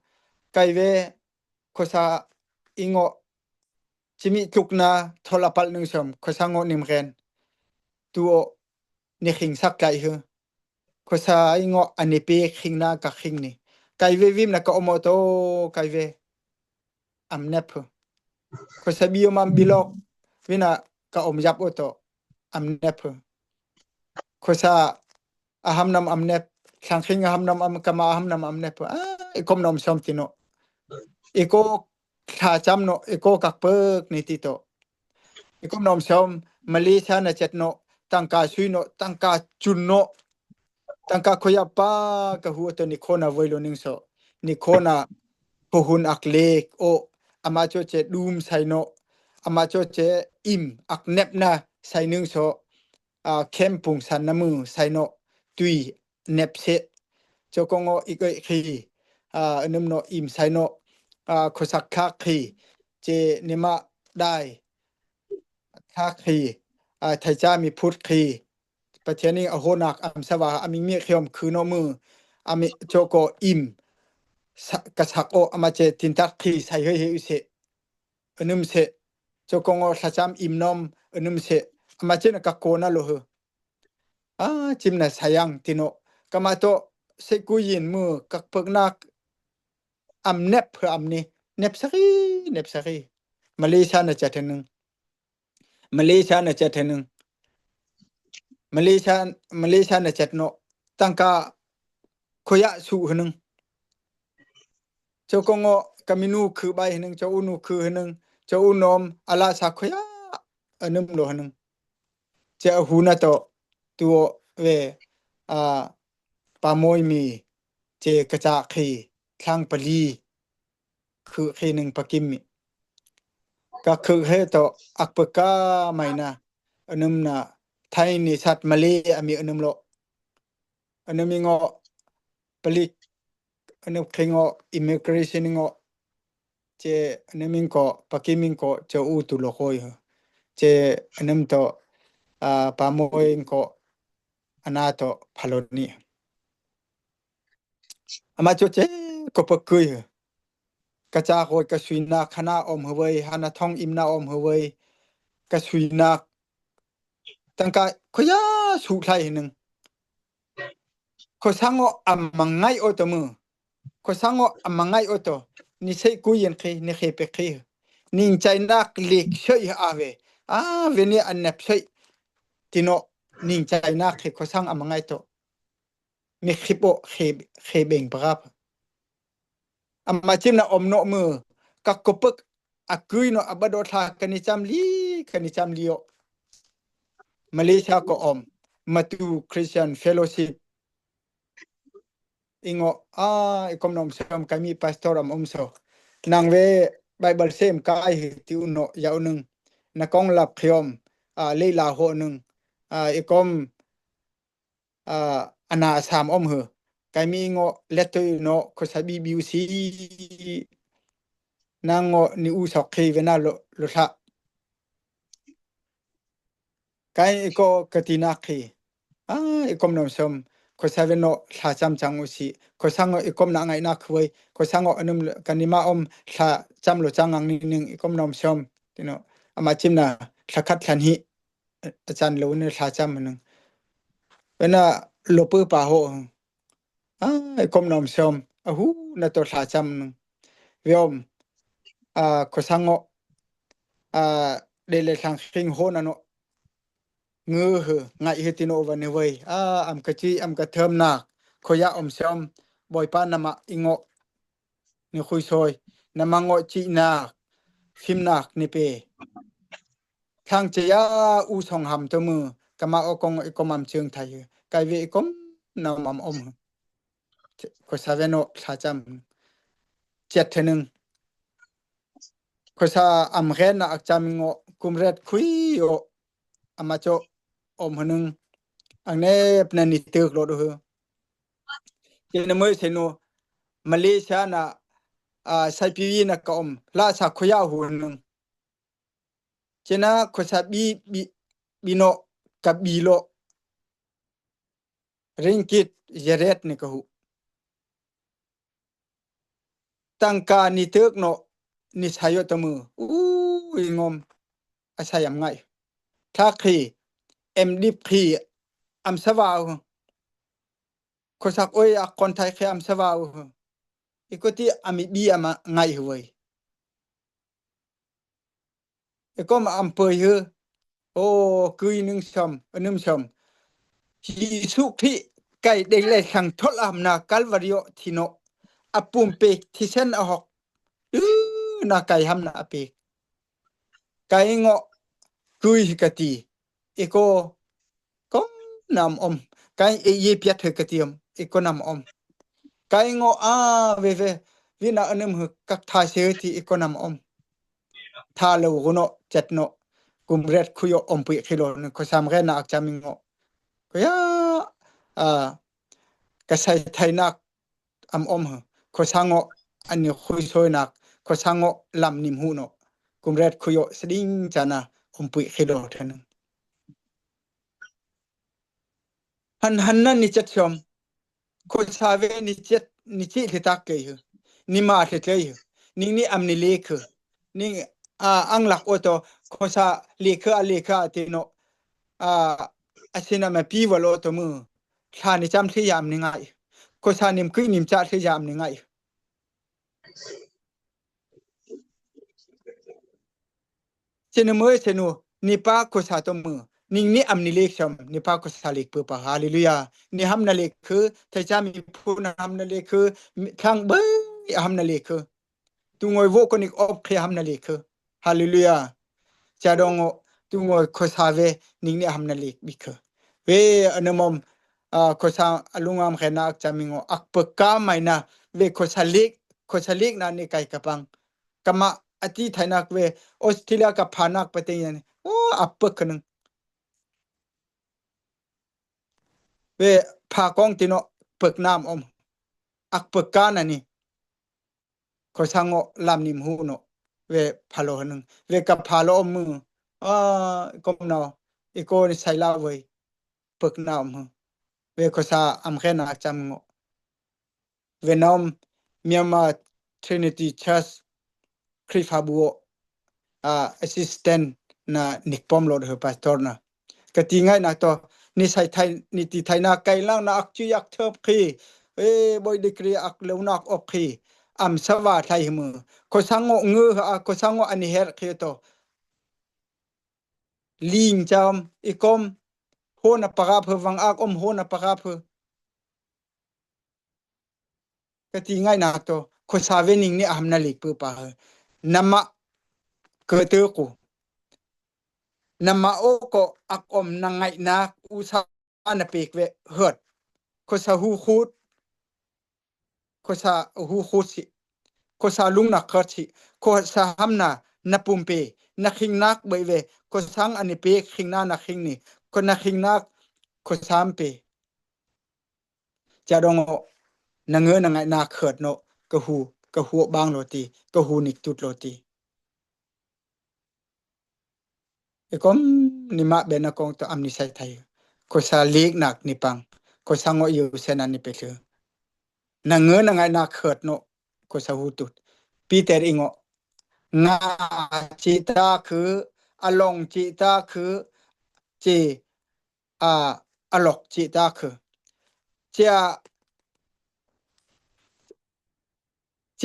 Kai ve, khosa ingo. Chimi tuk na, thola pal nung som. Khosa ngo nim ren. Tu o, ni khing sak lai hu. Khosa ingo ani pe khing na ka khing ni. Kai ve vim na ka om o to, kai ve. Am nep hu. Khosa bi o mam bilok. Vina ka om yap o to. Am nep hu. Khosa a ham nam am nep, thlang khing a ham nam am kama a ham nam am nep. A, i kom nom som ti no. I ko tha cham no, i ko kak pek ni ti to. I kom nom som, Malaysia na chet no, tangka sui no, tangka chun no. Tangka khoya pa, ka hu to ni khona voi lo ning so. Ni khona ko hun ak lek, o, ama cho che dum sai no. Ama cho che im ak nep na sai ning so. A, khem pung san na mu sai no, tui nep se. Cho ko ngo ik oi khi, a, anum no im sai no, a, khosak khak khi, che ni ma dai, khak khi, a, thai cha mi phut khi, pa thia ning a ho nak am sa wa, a mi mi khiom khu no mu, a mi cho ko im, sa, ka sak o, ama che tin tak khi sai hoi he u se. Anum se, cho ko ngo sa cham im nom, anum se, ama che na ka ko na lo hu. A, chim na sayang ti no. Kama to, se ku yin mu, kak pek nak, am nep hu am ni, nep sari, nep sari. Malaysia na chat hynung. Malaysia na chat hynung. Malaysia, Malaysia na chat no. Tangka khoya su hynung. Cho ko ngo ka mi nu khu bai hynung, cho u nu khu hynung, cho u nom, ala sa khoya, anum lo hynung. Che a hu na to, tu o ve, a, pa moi mi, che ka cha khi, thlang pa li, khu khi nung pa kim mi. Ka khu he to, ak pek ka mai na, anum na, thai ni sat Malay a mi anum lo. Anum ingo, palik, anum khingo, immigration ingo, che anum inko, pa kim inko, che u tu lo khoi hu. Che anum to, a, pa moi inko, ana to pha lo ni. Ama cho che ko pek kui hu. Ka cha khoi ka sui nak khana om hu voi, hana thong im na om hu voi. Ka sui nak. Tangka khoya su lai hynung. Khosa ngo am ma ngai o to mu. Khosa ngo am ma ngai o to. Ni sei ku yin khi, ni khe pe khi. Ning chai nak lik soi a ve. A ve ni an nep soi. Ti no ning chai nak khi khosa ngo am ma ngai to. Mi khip o khe, khe beng prap. Ama chim na om no mu. Ka ko pek a kui no a ba do tha ka ni cham li, ka ni cham li o. Malaysia ko om. Matu Christian Fellowship. Ingo, a, i kom nom som ka mi pastor am om so. Nang ve Bible sem ka ai hi ti u no ya u nung. Na kong lap khiom, a, le la ho nung. A, i kom a, ana sam om hu. Kai mi ngo let to no khosa bi biu si. Nang ngo ni u sok khi ve na lo, lo tha. Kai i ko ka ti nak khi. A, i kom nom som. Khosa ve no tha cham chang u si. Khosa ngo i kom na ngai nak voi. Khosa ngo anum ka ni ma om tha cham lo chang ang ni ning i kom nom som. Ti no. Ama chim na tha khat than hi. A, a chan lo ne tha cham nung. Ve na lo pu pa ho. A, i kom nom som. A hu na to tha cham nung. Ve om. A, khosa ngo. ອາ ເດເລທັງຄິງໂຮນອະເນາະ ງືອເຮີ ໄງເຮີຕິໂນວາເນເວີຍ ອາ ອຳກະຈິ ອຳກະເທີມນາກ ໂຄຍາອົມຊອມ ບອຍປານາມະອີເງາະ ນິຄຸຍຊອຍ ນາມະເງາະຈິນາກ ຟິມນາກນິເປ ທັງຈະຍາອູ່ສອງຫຳໂຕມື ກະມາອໍກອງອີກອມອຳເຊີງໄທ ໄກເວອີກອມນຳອຳອອມ ໂຄຊາເວໂນ ຊາຈຳ ເຈັດເທື່ອໜຶ່ງ ໂຄຊາອຳແຮນນະອັກຈາມິໂງ ກຸມແຣດຄຸຍໂອ ອາມາໂຈ ອອມເທື່ອໜຶ່ງ ອັງແນບແນນນິຕຶກໂລດເຮີ ເຈນະເມີເຊໂນ ມາເລເຊຍນະ ອາ ໄຊປີເຣຍນະກະອອມ ລາຊາໂຄຍາຫູໜຶ່ງ ເຈນະໂຄຊາບີ ບີ ບີໂນ ກະບີໂລ ຣິງກິດ ເຢເຣດ ນີ້ກະຫູ ຕັງການິເຕີກໂນ ນິໄຊໂຍຕະມື ອູ້ຍ ງົມ ອາໄສອຳໄງ ທາຄີ ເອັມດິບຄີ ອຳສະຫວາວ ໂຄຊາໂອຍ ອາກອນໄທເຄ ອຳສະຫວາວ ອີກວະຕິ ອາມິບີ ອາມະໄງເຮີເວີຍ ເອກອມອຳເປີຍເຮີ ໂອ ກືຍໜຶ່ງຊອມ ອະໜຶ່ງຊອມ ເຢຊູຄຣິດ ໄກເດເລທັງທໍລະຫຳນາ ກາລວາຣິໂອ ທິໂນ ອາປຸມເປກ ທິເຊນ ອາຮອກ ອື ນາໄກຫຳນາອາເປກ ໄກເງາະ ກຸຍກະຕີ ເອໂກ ກອມນຳອອມ ໄກເອເຢປຽດເທກະຕຽມ ເອໂກນຳອອມ ໄກເງາະ ອາ ເວເວ ວິນາອະນຶມ ຮຶກກັກທາເຊ ທີ່ເອໂກນຳອອມ ທາເລໂກໂນ ເຈັດໂນ ກຸມແຣດຄຸຍໂອ ອອມປຸຍຄີໂລ ໂຄຊາມແຣນາ ອາກຈາມິໂງ ໂຄຍາ ອາ ກະໄຊໄທນາກ ອຳອອມເຮີ ໂຄຊາເງາະ ອັນນີ້ຄຸຍໂຊຍນາກ ໂຄຊາເງາະ ລຳນິມຫູເນາະ ກຸມແຣດຄຸຍໂອ ສະດິງຈານາ ອອມປຸຍຄີໂລເທື່ອໜຶ່ງ ຫັນ ຫັນນັ້ນນິຈັດຊອມ ໂຄຊາເວນິເຈັດ ນິຈິເທຕາເກຍເຮີ ນິມາເທເກຍເຮີ ນິງນິອຳນິເລຄື ນິງ ອາ ອັງລັກໂອໂຕ ໂຄຊາເລຄື ອາເລຄື ອາເຕໂນ ອາ ອາຊິນາມາປີວະໂລໂຕມື ຊານິຈຳເທຍາມນິງາຍ ໂຄຊານິມກຸຍນິມຈາເທຍາມນິງາຍ ເຊໂນເມີເຊໂນ ນິປາໂຄຊາໂຕມື ນິງນິອຳນິເລກຊອມ ນິປາໂຄຊາເລກເປີປາ ຮາເລລູຢາ ນິຫຳນາເລກຄື ໄທຈາມີພູນຫຳນາເລກຄື ຄັງເບີຍຫຳນາເລກຄື ຕູງອຍໂວໂກນິກອອບເຄຫຳນາເລກຄື ຮາເລລູຢາ ຈາດອງໂອ ຕູງອຍໂຄຊາເວ ນິງນິຫຳນາເລກບິກຄື ເວ ອະນຸມອມ ອາ ໂຄຊາອະລຸງອາມແຄນາ ອາກຈາມິງໂອ ອັກເປິກກາໄມນາ ເວ ໂຄຊາເລກ ໂຄຊາເລກນາ ນິໄກກະປັງ ກະມາອະຕິໄທນາກເວ ອົດສະເຕຣເລຍກະພານາກປະເຕຍານ ໂອ ອາເປິກຄະໜຶ່ງ ເວ ພາກອງຕິເນາະ ເປິກນາມອອມ ອັກເປິກການານີ້ ໂຄຊາເງາະ ລາມນິມຫູເນາະ ເວ ພາໂລໜຶ່ງ ເວກະພາໂລອອມມື ອາ ກົມເນາະ ອີໂກນິໄຊລາເວີຍ ເປິກນາມ ເວໂຄຊາອຳແຄນາຈຳເງາະ ເວນອມ ມຽນມາ ທຣິນິຕີເຊີຊ ຄຣິຟາບູໂອ ອາ ອາຊິສແຕນນະ ນິກປອມໂລດເຮີ ປາສໂຕນະ ກະຕີໄງນະໂຕ ນິໄຊໄທ ນິຕິໄທນາ ໄກລາງນາ ອັກຈຸຍ ອັກເທີບຄີ ເອ ບອຍດີກຣີ ອັກເລວນາ ອອບຄີ ອຳສະຫວາໄທເຮີ ໂຄຊາເງາະງື ອາ ໂຄຊາເງາະ ອານິເຮດເຄໂຕ ລີງຈາມ ອີກອມ ໂຮນະປະກາເພີ ວັງອາກອມ ໂຮນະປະກາເພີ ກະຕີໄງນາໂຕ ໂຄຊາເວນິງນິອາຫຳນາເລກເປີປາເຮີ ນະມະ ເກີເຕີກູ ນະມະໂອໂກ ອັກອອມນາໄງນາ ອຸຊານະເປກເວ ເຮີດ ໂຄຊາຫູຂູດ ໂຄຊາຫູຂູດຊິ ໂຄຊາລຸງນາເຄີດຊິ ໂຄຊາຫຳນາ ນະປຸມເປ ນະຄິງນາກເບີຍເວ ໂຄຊາງອານິເປ ຄິງນາ ນະຄິງນີ ໂຄນະຄິງນາກ ໂຄຊາມເປ ຈາດອງໂອ ນະເງີນະໄງນາເຄີດໂນ ກະຫູ ກະຫູບາງໂລຕີ ກະຫູນິກຕຸດໂລຕີ ເອກອມ ນິມະເບນະກອງໂຕອຳນິໄຊໄທ ໂຄຊາເລກນາກນິປັງ ໂຄຊາເງາະເຢວເຊນານິເປເທ ນະເງີນະໄງນາເຄີດໂນ ໂຄຊາຫູຕຸດ ປີແຕອີໂງ ງາຈິຕາຄື ອະລອງຈິຕາຄື ເຈ ອາ ອະລັອກຈິຕາຄື ເຈ ເຈ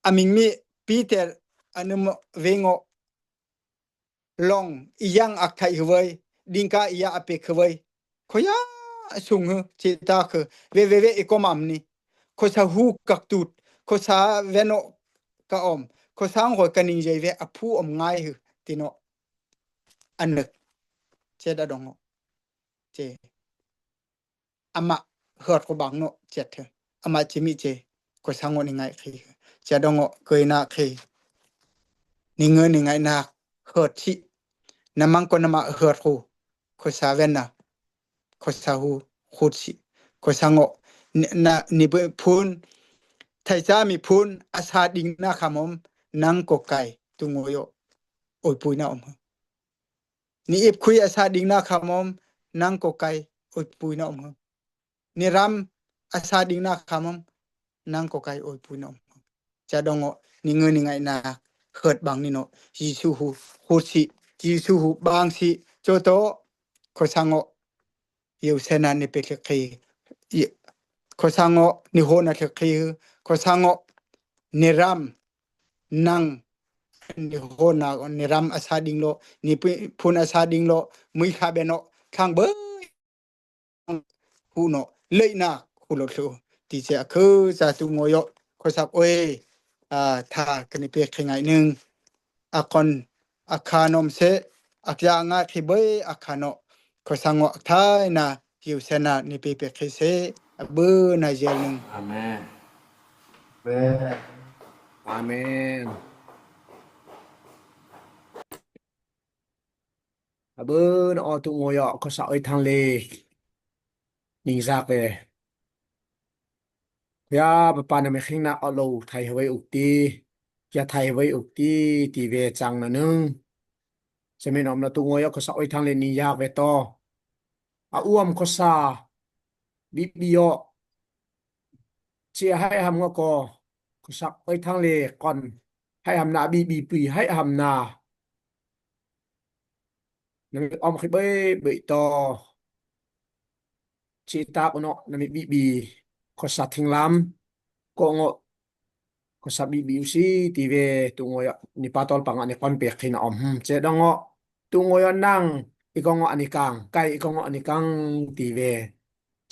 ອາມິງມິ ປີແຕ ອະນຸມ ເວໂງ Long, iyang ak thai hwei, dingka iya apek hwei. Khoya sung hu, chita khu, ve ve ve ikom amni. Khosa hu kaktut, khosa veno ka om, khosa ngoi kaning jai ve aphu om ngai hu, tino. Anek. Che da dong. Che. Ama hot ko bang no chet he. Ama chimi che. Khosa ngo ni ngai khi. Che dong ngo koi na khi. Ni ngo ni ngai na hot chi. Na mang ko na ma hot ko. Khosa ven na. Khosa hu hot chi. Khosa ngo ni, na ni be phun. Thai cha mi phun asa ding na khamom nang ko kai tu ngo yo. Oi pui na om. Ni ip khui asa ding na khamom nang ko kai oi pui na om. Ni ram asa ding na khamom nang ko kai oi pui na om. Cha dong ngo ni ngo ni ngai na hot bang ni no. Jisu hu hot si, Jisu hu bang si, cho to khosa ngo. Yeu sena ni pe khi. Khosa ngo ni ho na khi. Khosa ngo ni ram nang ni ho na ni ram asa ding lo, ni pu-, phun asa ding lo, mui kha be no, thang be hu no, lei na hu lo thu. Ti che a khu sa tu ngo yo, khosa oi, a, tha kani pe khi ngai nung. A kon, a kha nom se, a kya nga khi be, a kha no. Khosa ngo thai na, yeu sena ni pe pe khi se, a bu na jel nung. Amen. Amen. Amen. A bu na o tu ngo yo, khosa oi thang le. Ning zak le. Ya, papa na me khing na o lo thai hwei uk ti. Ya thai hwei uk ti, ti ve chang na nung. Che me nom na tu ngo yo khosa oi thang le ni yak ve to. A uam khosa. Bi bi yo. Che hai ham ngo ko. Khosa oi thang le kon. Hai ham na bi bi pui hai ham na. Na mi om khi be be to. Chi ta ko no na mi bi bi. Khosa thing lam. Ko ngo khosa bi bi u si ti ve tu ngo ya ni pa tol pa nga ni kon pe khi na om. Che dong ngo tu ngo ya nang i ko ngo ani kang kai i ko ngo ani kang ti ve.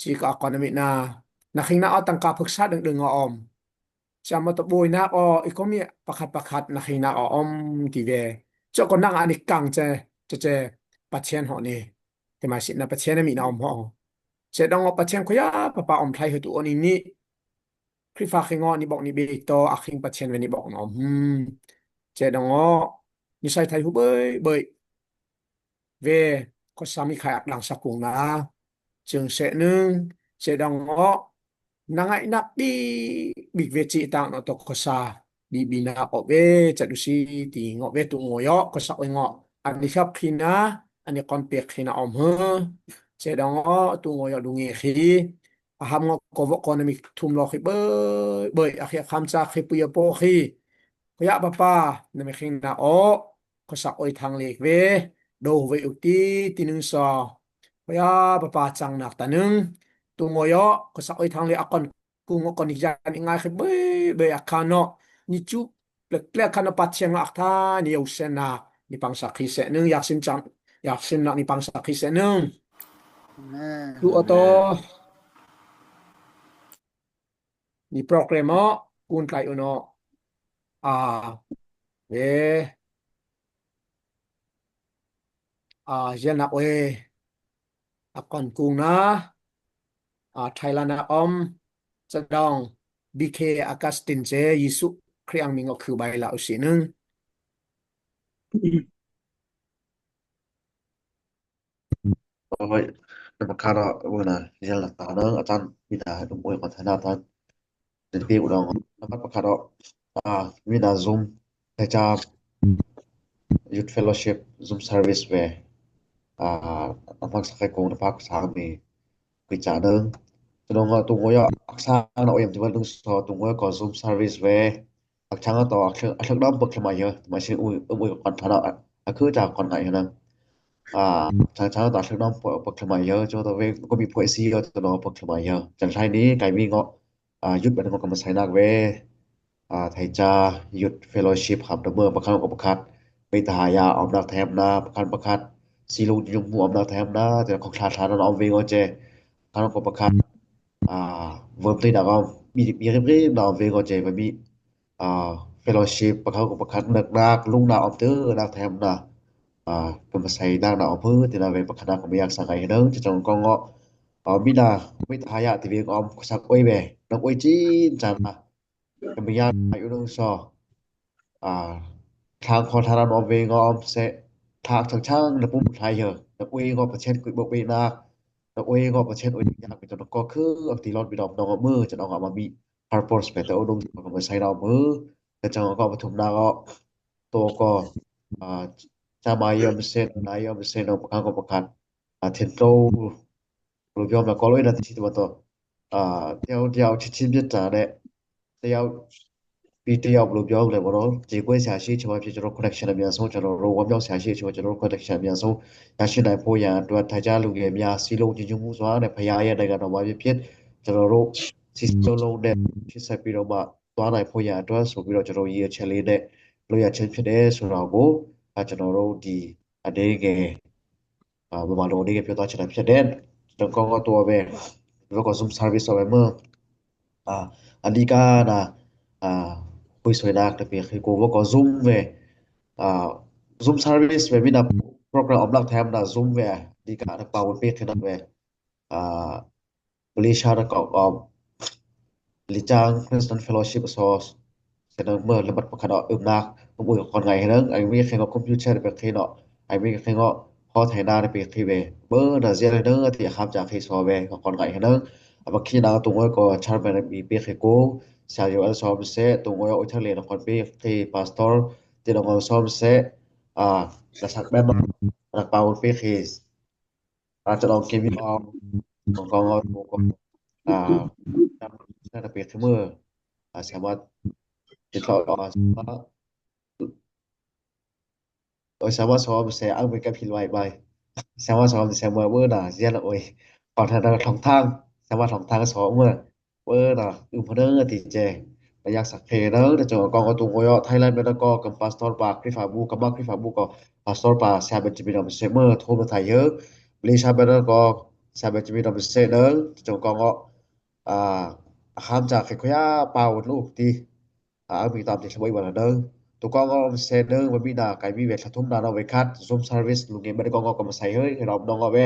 Chi ka kon na mi na na khing na o tang ka phuk sa deng deng ngo om. Cha ma to boi na o i ko mi pakhat pakhat na khing na o om ti ve. Cho ko nang ani kang che che che pa chen ho ni. Te ma si na pa chen mi na om ho. Che dong ngo pa chen khoya papa om thai ho tu o ni ni. Khri fa khing ngo ni bok ni be to a khing pa chen ve ni bok no. Hmm. Che dong ngo ni sai thai hu boi boi. Ve khosa mi khai ak dang sa kung na. Chung se nung, che dong ngo. Na ngai na bi bi ve chi tang no to khosa. Bi bi na o ve cha du si ti ngo ve tu ngo yo khosa oi ngo. Ani khap khi na, ani kon pe khi na om he. Che dong ngo tu ngo yo du nge khi. A ham ngo ko vo ko na mi thum lo khi boi boi a khi a kham cha khi pui a po khi. Khoya papa na mi khing na o. Khosa oi thang le ve. Do ve uk ti ti nung so. Khoya papa chang nak ta nung. Tu ngo yo khosa oi thang le a kon ku ngo kon ni jan i ngai khi boi boi a kha no. Ni chu plek plek kha no pa chiang ak tha ni yo sen na. Ni pang sa khi se nung yak sim chang. Yak sim nak ni pang sa khi se nung. Amen. Tu o to. Ni program o kun tlai u no. A. Ve. A, jel na oi. A kon kung na. A, Thailand na om. Cha dong. B K Augustine che Jisu Khriang mi ngo khu bai la u si nung. Oi, na pa kha ro, oi na, jel na ta nung, a chan, mi na, um oi kon tha na ta. Nen pi u dong, na pa kha ro, a, mi na Zoom, te cha, Youth Fellowship, Zoom service ve. A, na pa sa kai kong na pa sa mi, kui cha nung. Tu dong tu ngo yo, ak sa na o yam ti wa nung so, tu ngo yo ko Zoom service ve. Ak chang to, ak chang, ak chang dom pek lama yo, ma sing ui, ui kon tha na, ak khu cha kon ngai na. A, chang chang to, ak chang dom pek lama yo, cho to ve, ko mi poi si yo, to no pek lama yo. Chang sai ni, kai mi ngo, a, yut ban ngo ka ma sai nak ve. A, thai cha, Youth Fellowship, hap da mo, pa khan ko pa khat. ເມຕະຫາຍາ ອອມນັກໄທອຳນາ ປະຄັນປະຄັນ ສີລຸງຍະຍົງໝູ ອອມນັກໄທອຳນາ ແຕ່ຂອງທ່ານ ທ່ານ ອອມເວງ ອອເຈ ທ່ານ ອອມກໍປະຄັນ ອ່າ ເວີມຕີນອາກອມ ມີ ມີເຣີບເຣີບນາອອມເວງ ອອເຈ ມັນມີ ອ່າ ເຟໂລຊິບ ປະຄັນກໍປະຄັນ ເນີກນາກ ລຸງນາອອມເຕີ ນາກໄທອຳນາ ອ່າ ເປັນມາໃສ່ນາກນາອອມເພີ ຕິນາເວປະຄັນນາກກໍບໍ່ຢາກສັງໄງເດີ ຈະຈອງກອງເງາະ ອ່າ ມີນາ ເມຕະຫາຍາ ຕິເວງອອມ ສັກໂອຍແວ ນາກໂອຍຈີນ ຈານນາ ກະມີຍານ ອາຍຸໜຶ່ງຊໍ ອ່າ ທາງຂອງທ່ານອອມເວງອອມເສະ ທາກທາງຊ່າງ ນະປຸ້ມໄທເຮີ ນະປຸ້ຍງອບປະເຊນ ກຸຍບົກເວນາ ນະອຸຍງອບປະເຊນ ໂອຍຍາກ ເປັນຕົ້ນ ກໍຄືອັງຕິລອດ ບິດອມ ນອງອອກມື ຈະນອງອອກມາມີ ພາສປອດ ແປແຕ່ໂອດົງ ກໍມາໃຊ້ນອກມື ແຕ່ຈັງກໍປະທຸມນາກໍ ໂຕກໍ ອ່າ ຈາມາຍອມເຊນ ນາຍອມເຊນ ປະຄັນກໍປະຄັນ ອ່າ ເທນໂຕ ໂລຍອມ ແລ້ວກໍໂລຍນາຕິຊິຕະວັນຕົກ ອ່າ ດຽວ ດຽວ ທີ່ ທີ່ ຈະ ແລະ ດຽວ ປີດຽວ ໂລຍອມ ແລ້ວບໍ່ເນາະ ເຈກົຍ ສາຊິ ຊະມາ ເຈໂຣ ຄອນເນັກຊັນ ອາມຽນໂຊ ຈະໂລ ໂລ ວອມ ຍອງ ສາຊິ ຊະມາ ເຈໂຣ ຄອນເນັກຊັນ ອາມຽນໂຊ ສາຊິ ນາຍໂພຍາ ຕົວ ທາຈາ ລຸງເອມຍາ ຊີໂລ ຍະຍຸງ ສວາ ນາຍພະຍາ ຍາ ໄດການ ອວາ ເພັດ ຈະໂລ ໂລ ຊິໂຕໂລ ແດນ ຊິໄຊປີໂຣມາ ຕົວ ນາຍໂພຍາ ຕົວ ໂຊປີໂຣ ຈະໂລ ເຢ ເຊລີ ແດ ໂລ ຍາ ເຊນ ເພເດ ສຸລາໂກ ອາ ຈະໂລ ໂລ ດີ ອາເດເກ ອ່າ ບໍ່ມາໂລນີ້ກໍເປັນຕາຊະນະພິເສດແດນ ແລ້ວກໍຕົວເວ ແລ້ວກໍຊຸມຊາເວີສເອົາໄວ້ເມືອ ອ່າ ອັນນີ້ກະນະ ອ່າ ຄຸຍສວຍນາກຕະເປຄືໂກ ແລ້ວກໍຊຸມເວ ອ່າ ຊຸມຊາເວີສເວ ມີນະໂປຣແກຣມອອມລັກແຖມນະ ຊຸມເວ ອັນນີ້ກະນະປາວົນເປກຄືນະເວ ອ່າ ມາເລເຊຍນະກໍອອມ ລີຈາງ President Fellowship ຊອສ ສະເໜີເມືອລະບັດປະຄັນອອກອຶມນາກ ອຶມອຸຍກອນໄງໃຫ້ເນີງ ໄອມີເຄງກໍຄອມພິວເຕີໄປເຄເນາະ ໄອມີເຄງກໍພໍໄທນາໄປເຄເວ ເບີນາເຊຍເນີງ ອາຕິອາຄາມຈາເຄຊອເວ ກໍກອນໄງໃຫ້ເນີງ ອາບັກຄີນາຕຸງໂອຍກໍຊາເປັນມີເປເຄໂກ ຊາໂຍເອລຊອມເຊ ຕຸງໂອຍໂອຍທະເລນະຄອນເປເຄ ປາສໂຕ ຕິນະງອນຊອມເຊ ອາ ລະສັກແບບ ລະປາວົນເປເຄ ອາຈານອອງເກມມີອອງ ຂອງກອງອອໂຕກໍ ອ່າ ນຳໃຊ້ລະເບດເຄເມີ ອາ ສາມາດຕິດຕໍ່ ອາ ສາມາດ ໂດຍສາມາດສອບແຊ ເອົາໄປກັບພິນໄວໄວ ສາມາດສອບແຊເມືອເວີນາ ເຊຍລະໂອຍ ຂອງທາງ ຂອງທາງ ສາມາດຂອງທາງສອບເມືອ ເວີນາ ອຶມພະເນີ ອາຕິເຈ ລະຍັກສັກເພເນີ ຈະເຈີກັບກອງອາຕຸງໂອຍອ ໄທແລນ ແບນກອກ ກັບປາສຕອນປາ ຄຣິຟາບູ ກັບມາຄຣິຟາບູ ກໍປາສຕອນປາ ຊາເບນຈາມິນ ອອມເຊເມີ ໂທມາໄທເຮີ ມາເລເຊຍ ແບນກອກ ຊາເບນຈາມິນ ອອມເຊເນີ ຈະເຈີກັບກອງອ ອ່າ ຄຳຈາກເຄໂຄຍາ ປາວລູກຕິ ອ່າ ມີຕາມທີ່ສະບາຍວ່າເດີ ໂຕກອງອອມເຊເດີ ບໍ່ມີໜ້າໄກມີເວທາທຸມນານອເວຄັດ ສົມສາວິສ ລຸງເອເບັນກອງອອກກໍມາໃສ່ເຮີຍ ເຮີຍລອມນອງອອເວ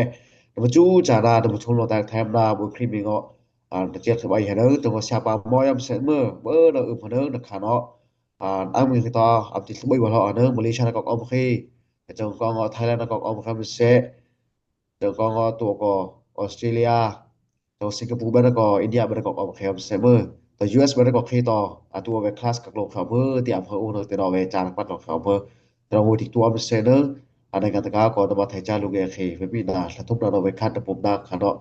ນະມະຈູຈານາ ນະມະຊຸນໂລແຕກແຖມນາ ບຸຄຣິມີເງາະ ອ່າ ນະຈຽກສະບາຍເຮີຍເດີ ຕົງກໍຊາປາມອຍອຳເຊເມີ ເບີນະອຶມພະເນີນະຄາເນາະ ອ່າ ອັງມີຕາ ອຳຕິສະບາຍວ່າເດີ ມາເລເຊຍນະກອກອອມເຄ ຈະເຈີກອງອອໄທແລນນະກອກອອມເຄ ເຊ ເຈົ້າກໍງໍຕົວກໍອອສເຕຣເລັຍ ເຈົ້າສິງກະປູແບນກໍອິນເດຍແບນກໍອອກແຄມເສເມີ ແຕ່ຢູເອສແບນກໍເຄຕໍ່ ອາຕົວເວຄລາສກັກໂລກເຂົ້າເພີ ທີ່ອຳເພີອູນເຕີນອເວຈານປັດອອກເຂົ້າເພີ ແຕ່ລະໂຫຕິກຕົວເສເນີ ອັນໃນການຕະກາກໍນະມາໄທຈາລຸເກເຄເວມີນາ ສະທຸມນານອເວຄັດຕະປຸມນາຄາເນາະ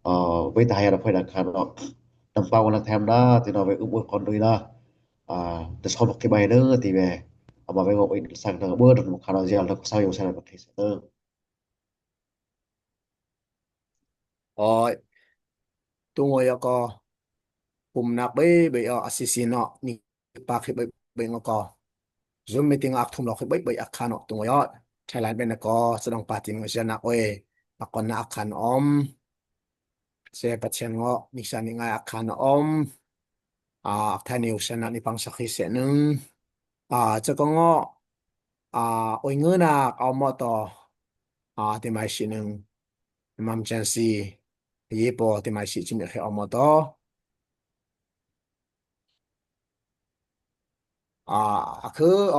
ເອີ ເວຕາຮາຍານະພອຍນາຄາເນາະ ນຳປາວນະແຖມນາ ທີ່ນາເວອຸບອວຍຄອນໂດຍນາ ອາ ແຕ່ຊອບເຄບາຍເນີ ທີ່ເວ ອາມາເວງອກເອງສັກນາເບີນະຄາເນາະ ເຊເນີ ໂອຍ ຕຸງໂອຍອະກໍ ປຸມນາເບເບອາ ອາຊີຊີເນາະ ນິປາເຄເບເບງອະກໍ Zoom meeting ອາກທຸມລອກເຄເບເບອາຄາເນາະ ຕຸງໂອຍອະ ໄທແລນເບນະກໍ ສະດອງປາຕິນງເຊນາໂອຍ ອາກອນນາອາຄານອອມ ເຊປະເຊນງໍ ນິສານິງາຍອາຄານອມ ອາ ອາກໄທນິວເຊນານິປັງສະຄີເສໜຶ່ງ ອາ ຈະກໍງໍ ອາ ໂອຍເງືອນາອອມມໍຕໍ່ ອາ ຕິມາຍຊິໜຶ່ງ ມາມແຈນຊີ ເຢໂປ ຕິມາຍຊິຈິເມເຄອອມມໍຕໍ່ ອາ ອາ ຄື ອອ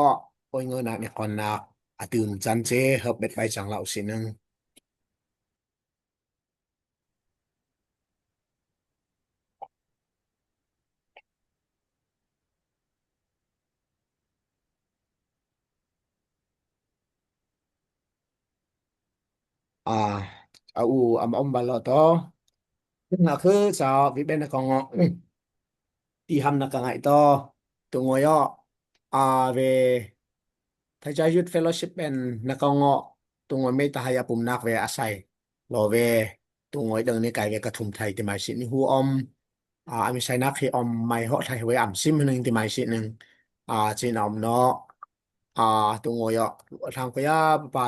ໂອຍເງືອນານິຄອນນາ ອາ ຕື່ມຈັນເຈ ເຮີບເບັດໄປຈັງລາວຊິໜຶ່ງ ອາ ອາ ອາມອມບາລອໂຕ ນະຄືຊາວວິເບນນະກອງ ອີຮຳນະກະໄງໂຕ ຕຸງໂອຍອ ອາ ເວ ໄທຈາຍຸດເຟໂລຊິບເປັນນະກອງ ຕຸງໂອຍເມຕາຫາຍາປຸມນາກເວອາໄສ ລໍເວ ຕຸງໂອຍເດີງນິກາຍເວກະທຸມໄທຕິມາຍຊິນິຮູ້ອອມ ອາ ອາມິໄຊນາເຄອອມໄມເຮາະໄທເວອຳຊິມໜຶ່ງຕິມາຍຊິໜຶ່ງ ອາ ຈີນອອມເນາະ ອາ ຕຸງໂງ່ເອາະ ທາງກະຍາປະປາ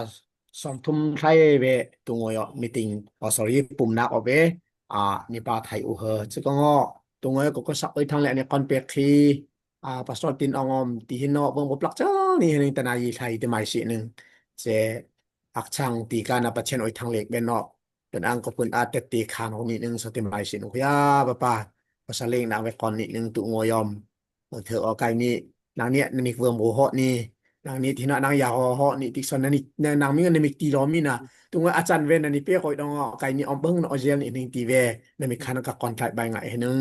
ສອງທຸ່ມໄທເວ ຕຸງໂງ່ເອາະ ມີຕິງ ອໍ ສອຣີ ປຸ່ມນາກອອກເວ ອາ ນິປາໄທອູເຮີ ຊຶກກໍງໍ ຕຸງໂງ່ເອາະ ກໍກໍສັກເອີຍທາງແລະ ໃນຄອນເປກຄີ ອາ ປາສອນຕິນອອງອອມ ຕີຫີນເນາະ ເບິ່ງບໍ່ປລັກເຈົ້ານີ້ ໃຫ້ໜຶ່ງຕະນາຢີໄທ ເຕມາຍຊິໜຶ່ງ ເຈ ອັກຊັງ ຕີການາປະເຊນໂອຍທາງເລກເບນເນາະ ເປັນອັງກໍເພິ່ນອາດແຕ່ຕີຄານອອກນິດໜຶ່ງ ສະຕິມາຍຊິໜຶ່ງ ພະຍາປະປາ ພາສາເລງນາງໄວ້ກ່ອນນິດໜຶ່ງ ຕຸງໂງ່ເອາະ ເອີ ເທີອອກໄກນີ້ ນາງເນຍ ນາມິກເວີມໂອເຫາະນີ້ ນາງນີ້ທີ່ນະ ນາງຢາເຫາະເຫາະນີ້ ຕິກຊອນນານີ້ ນາງມີເງິນນາມິກຕີລໍມີນະ ຕຸງໂງ່ອາຈານເວນນານີ້ເປກອອຍດອງເຫາະໄກນີ້ອອມເບິ່ງເນາະ ເຈລນີ້ໜຶ່ງຕີເວ ນາມິກຄານກັບກ່ອນໄທບາຍງາຍໃຫ້ໜຶ່ງ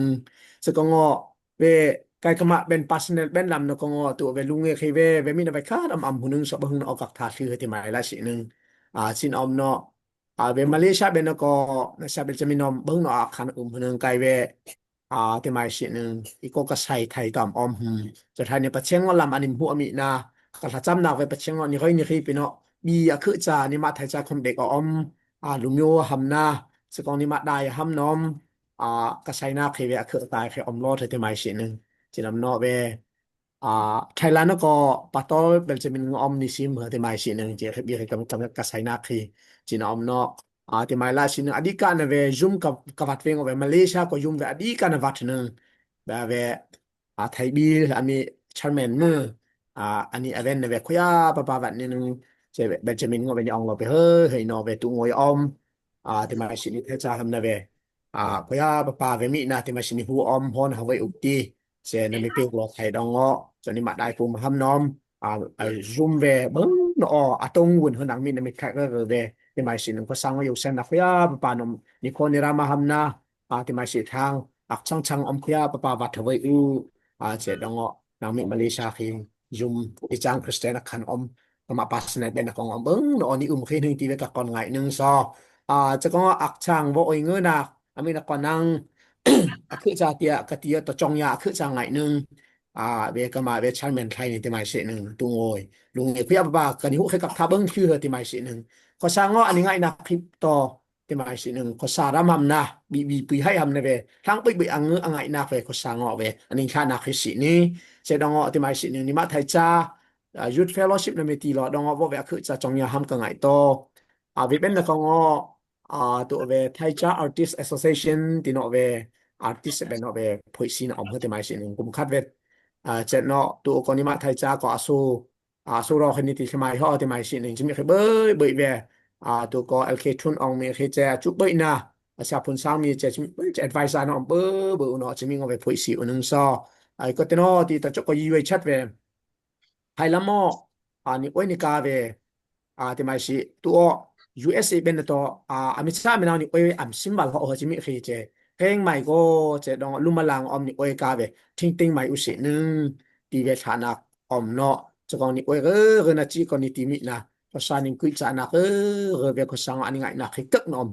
ສະກໍງໍ ເວ ໄກກະມະເປັນປາສະເນັດແບນລຳນະກໍງໍ ຕຸເວລຸງເອເຄເວ ເວມີນະໄວຄາດອຳອຳຫູໜຶ່ງສອບຫຶງນະອອກກັກທາດຄືເຮີຕິມາຍລະຊິໜຶ່ງ ອາ ຊິນອອມເນາະ ອາ ເວມາເລເຊຍເບນນະກໍ ນະຊາເບນຈາມິນອອມເບິ່ງເນາະ ອາຄານອາອຶມຫູໜຶ່ງໄກເວ ອາ ເຕມາຍຊິໜຶ່ງ ອີໂກກະໄຊໄທຕອມອອມຫື ຈະໄທໃນປະເຊງວະລຳອານິມຫູອາມິນາ ກະລະຈຳນາເວປະເຊງເນາະ ນິເຮີຍນິຄີປີເນາະ ບີອາຄຶຈາ ນິມະໄທຈາຄອມເດັກອອມ ອາ ລຸມໂຍຫຳນາ ສະກອງນິມະດາຍຫຳນອມ ອາ ກະໄຊນາເຄເວອາຄຶຕາຍເຄອອມລໍເທເຕມາຍຊິໜຶ່ງ ຈິນອຳເນາະເວ ອາ ໄທລານນະກໍປາໂຕເບນຈາມິນອອມນິຊິມເທເຕມາຍຊິໜຶ່ງ ເຈເຄບີເຄກຳກຳກະໄຊນາເຄ ຈິນອຳເນາະ ອາ ເຕມາຍລະຊິໜຶ່ງ ອາດີການະເວ ຢຸມກະກະວັດເວງອອກເວ ມາເລເຊຍກໍຢຸມເວ ອາດີການະວັດໜຶ່ງ ແບບເວ ອາ ໄທບີ ອາມີ ແຊຣແມນມື ອາ ອັນນີ້ອາເວັນນະເວ ໂຄຍາປະປາວັດໜຶ່ງ ເຈເບນຈາມິນງອເວນອອງລອເປເຮີ ເຮີຍນອເວ ຕຸໂງ່ອອມ ອາ ເຕມາຍຊິໜຶ່ງ ເທຈາທຳນະເວ ອາ ພະຍາປະປາເວມິນາ ເຕມາຍຊິນິ ຫູອອມ ຮອນ ຫາໄວອຸກຕິ ເຊນະມິເປກລໍໄທດອງເງາະ ຈະນິມາດາຍພູມຫຳນອມ ອາ ອາ ຊຸມເວ ເບິ່ງນອ ອາຕົງວຸນ ເຮີນາງມິນນະມິໄຄເວ ເຕມາຍຊິນ ພະສັງວາຍຸເຊນນະ ພະຍາປະປານົມ ນິໂຄນິຣາມະຫຳນາ ອາ ເຕມາຍຊິທາງ ອັກຊັງຊັງ ອຳພະຍາປະປາວັດທະເວອູ ອາ ເຊດອງເງາະ ນາງມິມາລີຊາຄີ ຢຸມ ອີຈາງຄຣິສຕຽນ ອາຄັນອອມ ກະມະປາສະແນດເບນນະກອງອອມເບິ່ງນອ ອານິອຸມເຄໜຶ່ງ ຕີເວກະກອນງາຍໜຶ່ງຊໍ ອາ ຈະກອງອາ ອັກຊາງ ວໍໂອຍເງີນາ ອາມິນະກອນນັງ ອາຄຶຈາເຕຍ ກະເຕຍ ຕະຈອງຍາ ອາຄຶຈາງງາຍໜຶ່ງ ອາ ເວກະມາ ເວຊານແມນໄທນີ້ ເຕມາຍເຊໜຶ່ງ ຕຸງໂອຍ ລຸງເອ ພະຍາບາບາ ກະນິຫຸເຄກັບທາເບິ່ງຄືເຮີ ເຕມາຍເຊໜຶ່ງ ຂໍຊາງເງາະ ອານິງາຍນາຄຣິບຕໍ່ ເຕມາຍຊິໜຶ່ງ ຂໍສາຣຳຫຳນາ ບີບີປຸຍໄຮຫຳນາເວ ທັງປຶຍບຶຍອາງເງືອອາງາຍນາເວ ຂໍສາງເງາະເວ ອານິງຄານາຄຣິຊິນີ ເຊດອງເງາະ ເຕມາຍຊິໜຶ່ງ ນິມະໄທຈາ ຢູດເຟໂລຊິບນາເມຕີລອດອງເງາະ ເວອາຄຶຈາຈອງຍາຫຳກະງາຍໂຕ ອາ ເວເປັນນະກອງເງາະ ອາ ໂຕເວໄທຈາອາຕິສແອໂຊເຊເຊັນ ຕິເນາະເວ ອາຕິສເປັນເນາະເວ ໂພຍຊີນອອມເຮີ ເຕມາຍຊິໜຶ່ງ ກຸມຄັດເວ ອາ ເຈັດເນາະ ໂຕກອນິມະໄທຈາ ກອອາໂຊ ອາ ຊູລໍຄະນິຕິສະໄໝເຮົາເອົາແຕ່ໄມ້ຊິໜຶ່ງ ຈະມີໃຜເບີຍເບີຍແວ ອາ ໂຕກໍ ແອລ ເຄ ທຸນ ອອງ ເມ ເຄ ແຈ ຈຸເບີຍນາ ອາຊາ ພຸນ ຊາງ ມີ ແຈ ຈະມີ ຈະ ແອັດໄວເຊີ ເນາະ ເບີຍເບີຍເນາະ ຈະມີງອເວ ໂພຍຊິ ອຸໜຶ່ງ ຊໍ ອາ ກໍແຕ່ເນາະ ທີ່ຕະຈົກກໍ ຢູ ເວ ແຊັດ ເວ ໄພລະໝໍ ອາ ນິໂອຍ ນິກາເວ ອາ ເຕໄມຊິ ຕຸອອ ຢູ ເອສ ເອ ເບນໂຕ ອາ ອາມິຊາ ເມນາວ ນິໂອຍ ອຳ ຊິມບາລ ເຮົາ ເຮົາ ຈະມີ ເຄ ເຈ ເກງໄມໂກ ເຈ ດອງ ລຸມມະລາງ ອອມ ນິໂອຍ ກາເວ ທິງຕິງໄມ ອຸ ເສ ໜຶ່ງ ຕີເວທານາກອອມເນາະ ຈະກອງນິໂອຍເຣ ເຣນາຈິກອນນິຕິມິນາ ພາສານິງກິຈານາກເຣ ເຣເວ ໂຄສາງ ອານິງາຍນາກ ເຄ ເກິກນອມ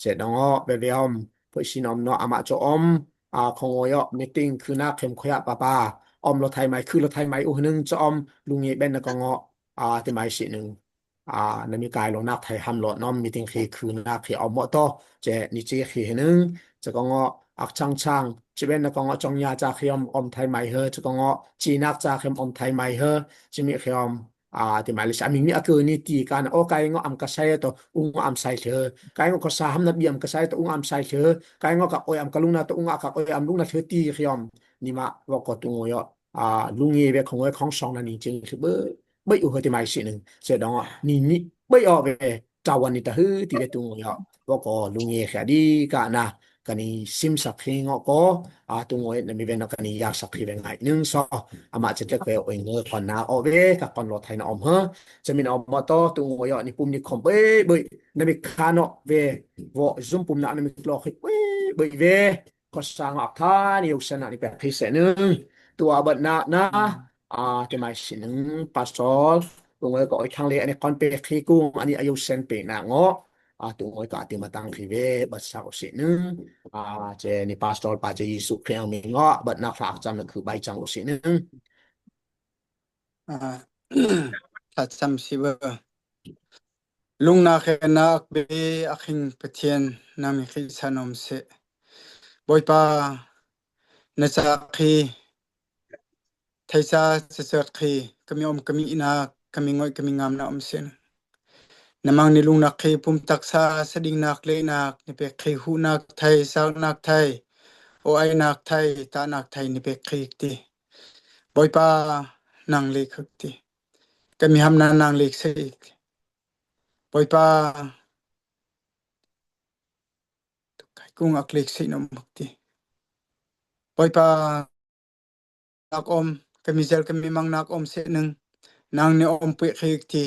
ເສດອງອອ ເວເວອອມ ໂພຍຊິນອມເນາະ ອາມະໂຈອອມ ອາ ຂອງໂອຍອ ມີຕິງ ຄືນາກ ເຂັມ ໂຄຍະ ປາປາ ອອມ ໂລໄທໄມ ຄືໂລໄທໄມ ອຸ ໜຶ່ງ ຈະອອມ ລຸງເງ ແບນ ນະກອງອອ ອາ ເຕໄມຊິໜຶ່ງ ອາ ນະມີກາຍ ໂລນາກ ໄທ ຫຳ ໂລນອມ ມີຕິງ ເຄ ຄືນາກ ເຄ ອອມ ເໝາະໂຕ ເຈ ນິເຈ ເຄ ໜຶ່ງ ຈະກອງອອ ອັກ ຊາງ ຊາງ ຈະເປັນ ນະກອງອອ ຈອງຍາ ຈາ ເຄ ອອມ ອອມ ໄທໄມ ເຮີ ຈະກອງອອ ຈີນາກ ຈາ ເຂັມ ອອມ ໄທໄມ ເຮີ ຈະມີ ເຄ ອອມ ອາ ເຕໄມລິສາ ອາມິງ ມີອາເກີ ນິຕີ ການ ໂອ ກາຍງໍ ອຳ ກະໄຊ ໂຕ ອຸງ ອຳ ໄຊ ເທ ກາຍງໍ ກະສາ ຫຳ ນະບີ ອຳ ກະໄຊ ໂຕ ອຸງ ອຳ ໄຊ ເທ ກາຍງໍ ກະໂອຍ ອຳ ກະລຸງ ນາ ໂຕ ອຸງ ອາ ກະໂອຍ ອຳ ລຸງ ນາ ເທ ຕີ ເຄ ອອມ ນິມະ ວະ ກອດ ຕຸງ ໂອຍອ ອາ ລຸງເງ ເວ ຂອງ ເວ ຂອງ ສອງ ນາ ນິງ ຈຶ່ງ ຄື ເບີຍ ເບີຍ ອຸ ເຮີ ເຕໄມ ຊິໜຶ່ງ ເສດອງ ອາ ນິ ນິ ເບີຍ ອອ ເວ ຈາ ວັນ ນິຕາ ຮື ຕິ ເວ ຕຸງ ໂອຍ ອ ວະ ກອ ລຸງເງ ເຄ ອາ ດີ ກະ ນາ ກະນິ ຊິມ ສັກ ເຄ ງໍ ກອ ອາ ຕຸງ ໂອຍ ນະ ມີ ເວ ນະ ກະນິ ຢາກ ສັກ ເຄ ເວ ງາຍ ໜຶ່ງ ຊໍ ອາມາ ຈະ ເຈ ເວ ໂອຍ ເງີ ຄອນ ນາ ອອ ເວ ກະ ກອນ ໂລໄທ ນະ ອອມ ເຮີ ຈະມີ ນະ ອອມ ເມາະ ໂຕ ຕຸງ ໂອຍ ອ ນິ ປຸມ ນິ ຂອມ ເບີຍ ເບີຍ ນະ ເວ ຄາ ເນາະ ເວ ວໍ ຊຸມ ປຸມ ນະ ນະ ມີ ໂລ ເຄີ ເບີຍ ເບີຍ ເວ ໂຄສາງອາກທານິໂຍກສະນະນິແປດພິເສດໜຶ່ງ ຕົວເບິດນະນະ ອາ ເຕໄມຊິໜຶ່ງ ປາສໂຕ ຕຸງເອີຍກໍ ໂອຍ ທາງເລ ອັນນີ້ຄອນເປ ເຄ ກຸງ ອັນນີ້ອາຍຸເຊັນເປນາງໍ ອາ ຕຸງເອີຍກໍ ອາຕິມະຕັງ ເຄ ເວ ບັດຊາ ໂອ ເສດໜຶ່ງ ອາ ເຈ ນິ ປາສໂຕ ປາ ເຈ ເຢຊູ ເຄ ອາມິງ ເງາະ ເບິດນະ ພະອາຈານ ຄື ໃບຈັງ ໂອ ເສດໜຶ່ງ ອາ ພະຈຳ ຊິເວີ ລຸງນາເຄນາກເບ ອາຄິງປະທຽນ ນາມີຄຣິສະນອມເສ ບອຍປາ ນາຈາຄີ ໄທຊາ ສະເສີດຄີ ກະມີອອມກະມີນາ ກະມິງຫງອຍກະມິງງາມນະອົມເສນ. ນະມັງນິລຸງນາກເຄ ພູມຕັກສາ ສະດິງນາກເລນາກ ນິເປກເຄ ຫູນາກໄທ ຊາກນາກໄທ ໂອໄອນາກໄທ ຕານາກໄທ ນິເປກເຄອີກຕິ. ບອຍປານາງເລກເຄີກຕິ. ກະມິຫຳນານາງເລກເຊອີກ. ບອຍປາ ໄຄກຸງອັກເລັກຊິນອມມັກຕິ. ບອຍປາ ນາກອມ ກະມິແຈວ ກະມິມັງນາກອມເສນໜຶ່ງ ນາງນິອອມເປເຄອີກຕິ.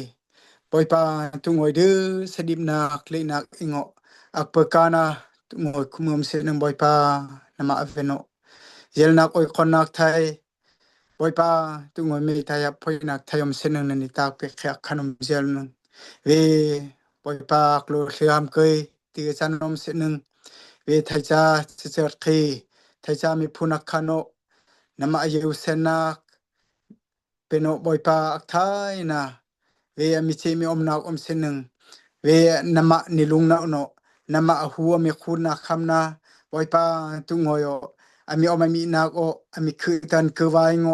ບອຍປາ ຕຸງອຍເດີ ສະດິບນາກ ເລນາກອີງເງາະ ອັກເປີການາ ຕຸງອຍຄຸມອມເສນໜຶ່ງ ບອຍປາ ນະມະອະເວໂນ ແຈວນາກອອຍຄອນນາກໄທ ບອຍປາ ຕຸງອຍເມໄທ ຮັບພອຍນາກໄທອມເສນໜຶ່ງ ນະນິຕາເປເຄອັກຄະນົມແຈວໜຶ່ງ ເວ ບອຍປາ ໂກລເຊຮາມເຄີຍ ຕີກະຈັນອມເສນໜຶ່ງ ເວ ໄທຈາ ເຈເຈີດເຄ ໄທຈາ ມີພູນາກຄາໂນ ນະມະອາຍຸເຊນນາກ ເປໂນ ບອຍປາ ອັກໄທນາ ເວ ອາມິເຈ ມີອອມນາກອມເສນໜຶ່ງ ເວ ນະມະນິລຸງນາໂນ ນະມະອາຫູ ອາມິຄູນນາຄຳນາ ບອຍປາ ຕຸງອຍໂອ ອາມິອອມອາມິນາກໂອ ອາມິຄືຕັນຄືວາຍໂງ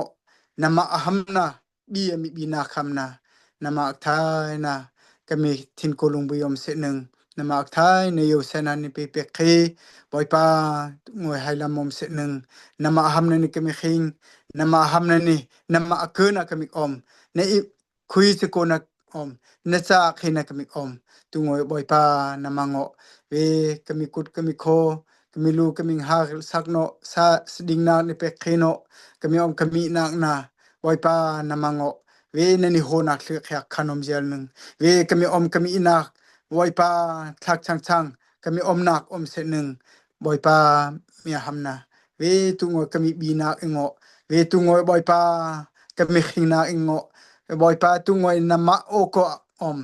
ນະມະອາຫຳນາ ບີອາມິບີນາຄຳນາ ນະມະອັກໄທນາ ກະມີທິນໂກລຸງບຸຍອມເສນໜຶ່ງ ນະມະອັກໄທນາ ໂຍເຊນາ ນິເປເປເຄ ບອຍປາ ຕຸງອຍໄຮລຳອມເສນໜຶ່ງ ນະມະອາຫຳນາ ນິກະມີຄີງ ນະມະອາຫຳນາ ນິ ນະມະອາເກີນາ ກະມິກອມ ນະອິ ຄຸຍຈະໂກນາອອມ ນະຈາເຄນາກະມິກອອມ ຕຸງອຍບອຍປາ ນະມະເງາະ ເວ ກະມິກຸດ ກະມິໂຄ ກະມິລູ ກະມິງຫາ ສັກເນາະ ສາ ສະດິງນາກ ນິເປກເຄເນາະ ກະມິອອມ ກະມິນາກນາ ບອຍປາ ນະມະເງາະ ເວ ນະນິໂຮນາກ ເຊເຄອັກຄະນົມແຈວໜຶ່ງ ເວ ກະມິອອມ ກະມິນາກ ບອຍປາ ທັກຊັງຊັງ ກະມິອອມນາກອມເສນໜຶ່ງ ບອຍປາ ເມຍຫຳນາ ເວ ຕຸງອຍ ກະມິບີນາກເອງເງາະ ເວ ຕຸງອຍ ບອຍປາ ກະມິຄີງນາກເອງເງາະ ບອຍປາ ຕຸງອຍ ນະມະໂອໂກອອມ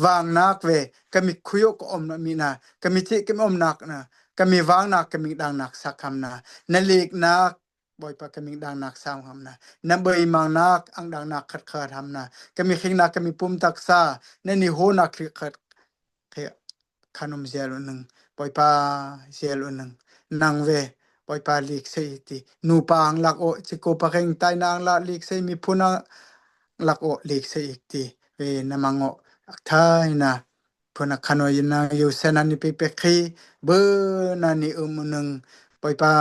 ວາງນາກເວ ກະມິຄຸຍໂອໂກອອມນະມິນາ ກະມິເຈ ກະມິອອມນາກນາ ກະມິວາງນາກ ກະມິດັງນາກ ສາຄຳນາ ນະເລກນາກ ບອຍປາ ກະມິດັງນາກ ສາມຄຳນາ ນະເບີຍມັງນາກ ອັງດັງນາກ ຄັດຄາທຳນາ ກະມິເຄງນາກ ກະມິປຸມຕັກສາ ນະນິໂຮນາກ ຄະ ຄະ ຄະນົມແຈວໜຶ່ງ ບອຍປາແຈວໜຶ່ງ ນາງເວ ບອຍປາ ເລກເຊອີກຕິ ນູປາ ອັງລັກໂອ ເຈໂກປາເຄງ ຕາຍນາງລະ ເລກເຊ ມີພູນາງລັກໂອ ເລກເຊອີກຕິ ເວ ນະມະເງາະ ອັກໄທນາ ເພິ່ນນະຄະນ້ອຍນາງຢູ່ແຊນານິເປເປຄີ ເບີນານິອຶມໜຶ່ງ ບອຍປາ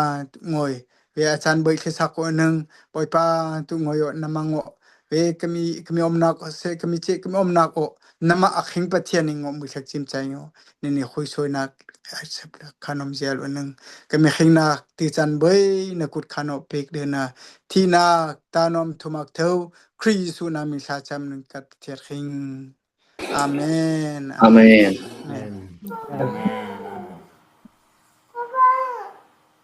ງອຍ ເວອາຈານເບີຍເຄຊັກໂອໜຶ່ງ ບອຍປາຕຸງອຍນະມະເງາະ ເວກະມີ ກະມີອອມນາກເຊ ກະມີເຈ ກະມີອອມນາກໂອ ນະມະອາເຄັງປະທຽນນິງອມມືແຂກຈິມໃຈງອ ນີ້ນີ້ຄຸຍຊ່ວຍນາກ ຄະນົມແຈວໜຶ່ງ ກະມີເຄັງນາກ ຕີຈັນເບີຍ ນະກຸດຄະນໍເປກເດີນາ ທີນາກ ຕານອມທຸມັກເທົວ ຄຣິສຊູນາມີຊາຈຳໜຶ່ງກັດທຽດເຄັງ ອາເມນ ອາເມນ ອາເມນ.